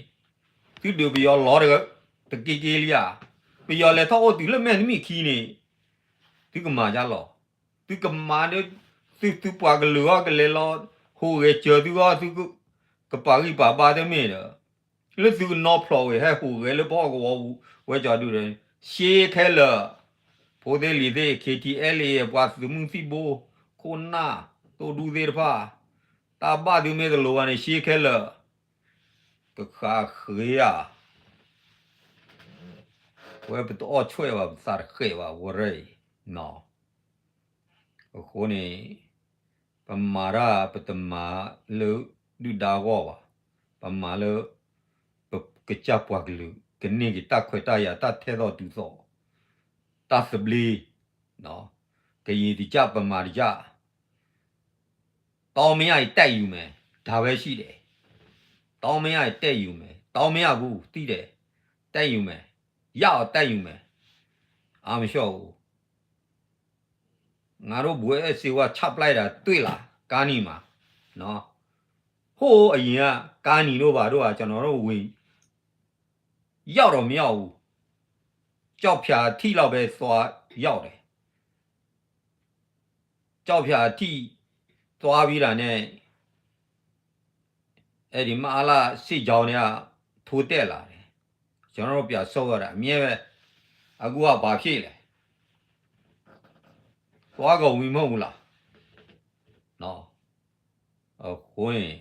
သုဒုးပယီၤလီၤ တက့က့လံဧါ, ပယီၤလဲၤထီၣ်အိၣ်တုၤလၢမဲာ်တမံၤခံန့ၣ်, သုကမၤဒ်လဲၣ်, သုကမၤဒီး, သုသုပှၤကလုာ်အဂီၢ်ကလဲၤလီၤ, ဟူးဂဲၤစၢၤသုဂီၢ် သုကပာ်ဂံၢ်ပာ်ဘါတမ့ၢ်ဒီး, လၢသုကနီဖျိးဝဲ ဟဲဟူးဂဲၤလၢပဟီၣ်ကဝီၤပူၤဝဲကၠီဒုဒီး, ရှဲခဲလၢာ်, ဖိသ့ၣ်လံၤသ့ၣ် KTLA ပှၤသုးမုၢ်သံၣ်ဘိ, ခိၣ်နၢ်, သိၣ်ဒူသ့ၣ်တဖၣ်, တၢ်ဘၣ်သုမ့ၢ်တလိၤဘၣ်န့ၣ် ရှဲခဲလၢာ်, ကဃးဃ့ဧါ, ဝဲပတအီၣ်ဆွဲၣ်ဘၣ် ပသးတဃဲးဘၣ် ဝဲရၢၢ်အံၤ, အဃိန့ၣ်, ပမၤတၢ်ပတမၤလၢဒုၣ်ဒါအဂီၢ်ဘၣ်, ပမၤလၢ ပကစၢ်ပှၤကလုာ် ကန့ၢ်က့ၤတၢ်ခွဲးတၢ်ယာ် တၢ်ထဲသိးတုၤသိး, တၢ်သဘျ့, ကယံာ်တစၢ်ပမၤတစၢ်, တောင်းမရရင် တိုက်ယူမယ်, ဒါပဲရှိတယ်, တောင်းမရရင် တိုက်ယူမယ်, တောင်းမရဘူး သိတယ်, တိုက်ယူမယ်, ရအောင် တိုက်ယူမယ်, အားမလျော့ဘူး. ငါတို့ ဘွဲ့စ့ဝါ ချပလိုက်တာ တွေ့လား, ကားနီမှာ, ဟိုးအရင်က ကားနီတို့ဘာတို့က ကျွန်တော်တို့ဝင် ရောက်တော့မရောက်ဘူး, ကျောက်ဖြာအထိလောက်ပဲသွားရောက်တယ်, ကျောက်ဖြာအထိသွားပြီးတာနဲ့ အဲဒီမအလစစ်ကြောင်းတွေကထိုးတက်လာတယ်, ကျွန်တော်တို့ ပြန်ဆုတ်ရတာ အမြဲပဲ အခုက ဘာဖြစ်လဲ သွားကုန်ပြီ မဟုတ်ဘူးလား အဃိန့ၣ်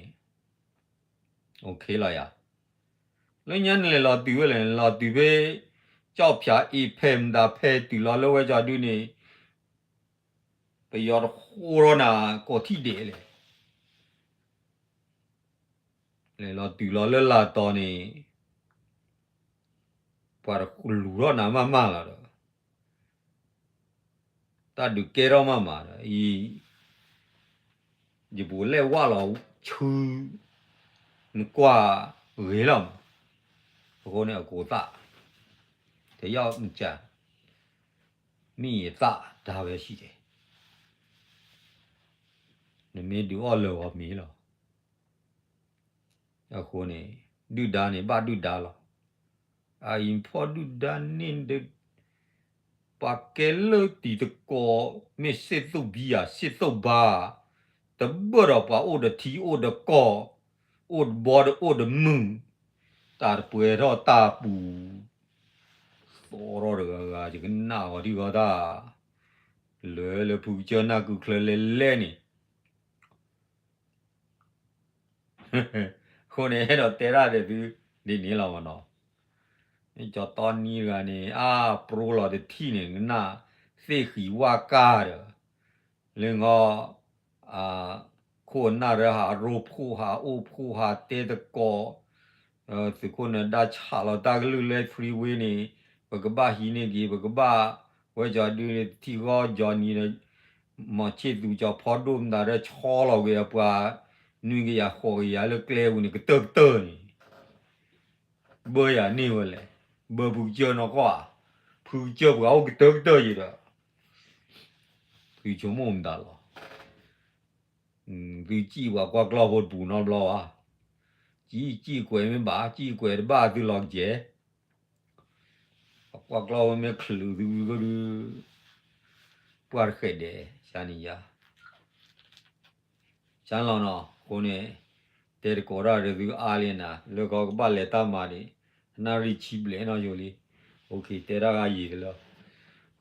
OK လီၤယၤ လၢညါနလဲၤလီၤတုၤဝဲလဲၣ် နလီၤတုၤဖဲ ကၠီၣ်ဖၠးအ့ဖဲမတၤဖဲတုၤလီၤလၢဝဲကၠီဒုန့ၣ် ပယီၤတဃိထီၣ်နၤ ကိးထံၣ်ဒဲးလဲၣ် လဲၤလီၤတုၤလီၤလၢလာ်တီၤန့ၣ် ပှၤတလူၤထီၣ်နၤမးမးလီၤဒီး တၢ်ဒုးကဲထီၣ်မးမးဒီး အံၤ ယပူၤလဲၣ်ဝၣ်လီၤဆူ နကွၢ်ဂ့ၤလီၤမး အဃိန့ၣ်အကိးသၣ် တယောက်မကျန် မ့ၢ်ယသၣ်ဒါပဲရှိတယ် နမ့ၢ်ဒုးအီၣ်လၢာ်ဂီၤမ့ၤလီၤ အဃိန့ၣ် ဒုၣ်ဒါန့ၣ် ဘၣ်ဒုၣ်ဒါလီၤ အအံၤဖီဒုၣ်ဒါန့ၣ်ဒီး ပှၤကဲလၢတံၤသကိး မ့ၢ်စ့ၣ်သူၣ်ဘံယၤ စ့ၣ်သူၣ်ဘါ တဘၣ်ဒီးပှၤအိၣ်ဒီးထံအိၣ်ဒီးကီၢ် အိၣ်တဘီဒီးအိၣ်တမုၢ် တၢ်တပှဲၤထီၣ်တၢ်ပူၤ သီထီၣ်တဂၤဂၤ ယကနၣ်ဂီၤဒံဂီၤတၢ် လၢလၢဖုကစၢၢ်နၢ်ကုချၢလဲၤလဲၤန့ၣ် အဃိန့ၣ် အဲၣ်ဒိးတဲတၢ်ဒီးသု ဒ်န့ၣ်လီၤမးနီၤ ကၠီတီနံတဂၤန့ၣ် အါပြိလီၤတထံၣ်န့ၣ် ကနၣ်သ့ၣ်ဃံဝၣ်ကၢ်ဒီး လၢငီၢ် ခိၣ်နၢ်ရၢဟးရိဖှိၣ်ဟးအိၣ်ဖှိၣ်ဟးတဲသကိး သုးခိၣ်နၢၤဒါဆးလီၤတၢ်ကလုၢ်လၢ freeway န့ၣ် ပကဘၣ်ဟံးန့ၢ်က့ၤ ပကဘၣ် ဝဲကၠီဒုန့ၣ်ထံၣ်ဂီၢ်ကၠီနံၤဒီး မီၤဆ့ၣ်သူကၠီဖီဒိၣ်မတၤဒီးဆီလီၤက့ၤအပှၤ နွံကယၤဃိးကယၤလၢကျဲပူၤန့ၣ် ကတၢၢ်ကတၢၢ်န့ၣ် ဘၢယၤန့ၢ်ဝဲလဲၣ် ဘၢဖုကစၢၢ်နီၢ်ကီၢ်ဧါ ဖုကစၢၢ်ပှၤအိၣ်ကတၢၢ်ကတၢၢ်ယံၤဒီး သုဆိကမိၣ်မတၤလီၤ သုစံၣ်ပှၤကွၢ်ကျီၢ်ဖိတပူၤနီတဘျီဘၣ် စံၣ်စံၣ်ကွဲးမ့ၢ်ဘၣ် စံၣ်ကွဲးတဘၣ်သုလီၤကဲ ပှၤကွၢ်ကျီၢ်ဖိမ့ၢ်ချုးသုကဒု ပှၢ်တဃဲးဒဲး ကန့ၣ်ယါ ကလီၤနီၤ အဃိန့ၣ် တဲတကိးတၢ်ဒီးသုအါလံနၤ လၢကီကဘၣ်လဲၤတၢ်မၤန့ၣ် နၣ်ရံၣ်ဆံဘျဲၣ်နီၤယိၤလံ OK တဲတၢ်ဂၤယံၤတလၢ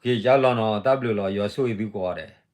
ကလီၤနီၤ တၢ်ဘျုးလီၤ ယွၤဆိၣ်ဂ့ၤသုကိးဂၤဒဲး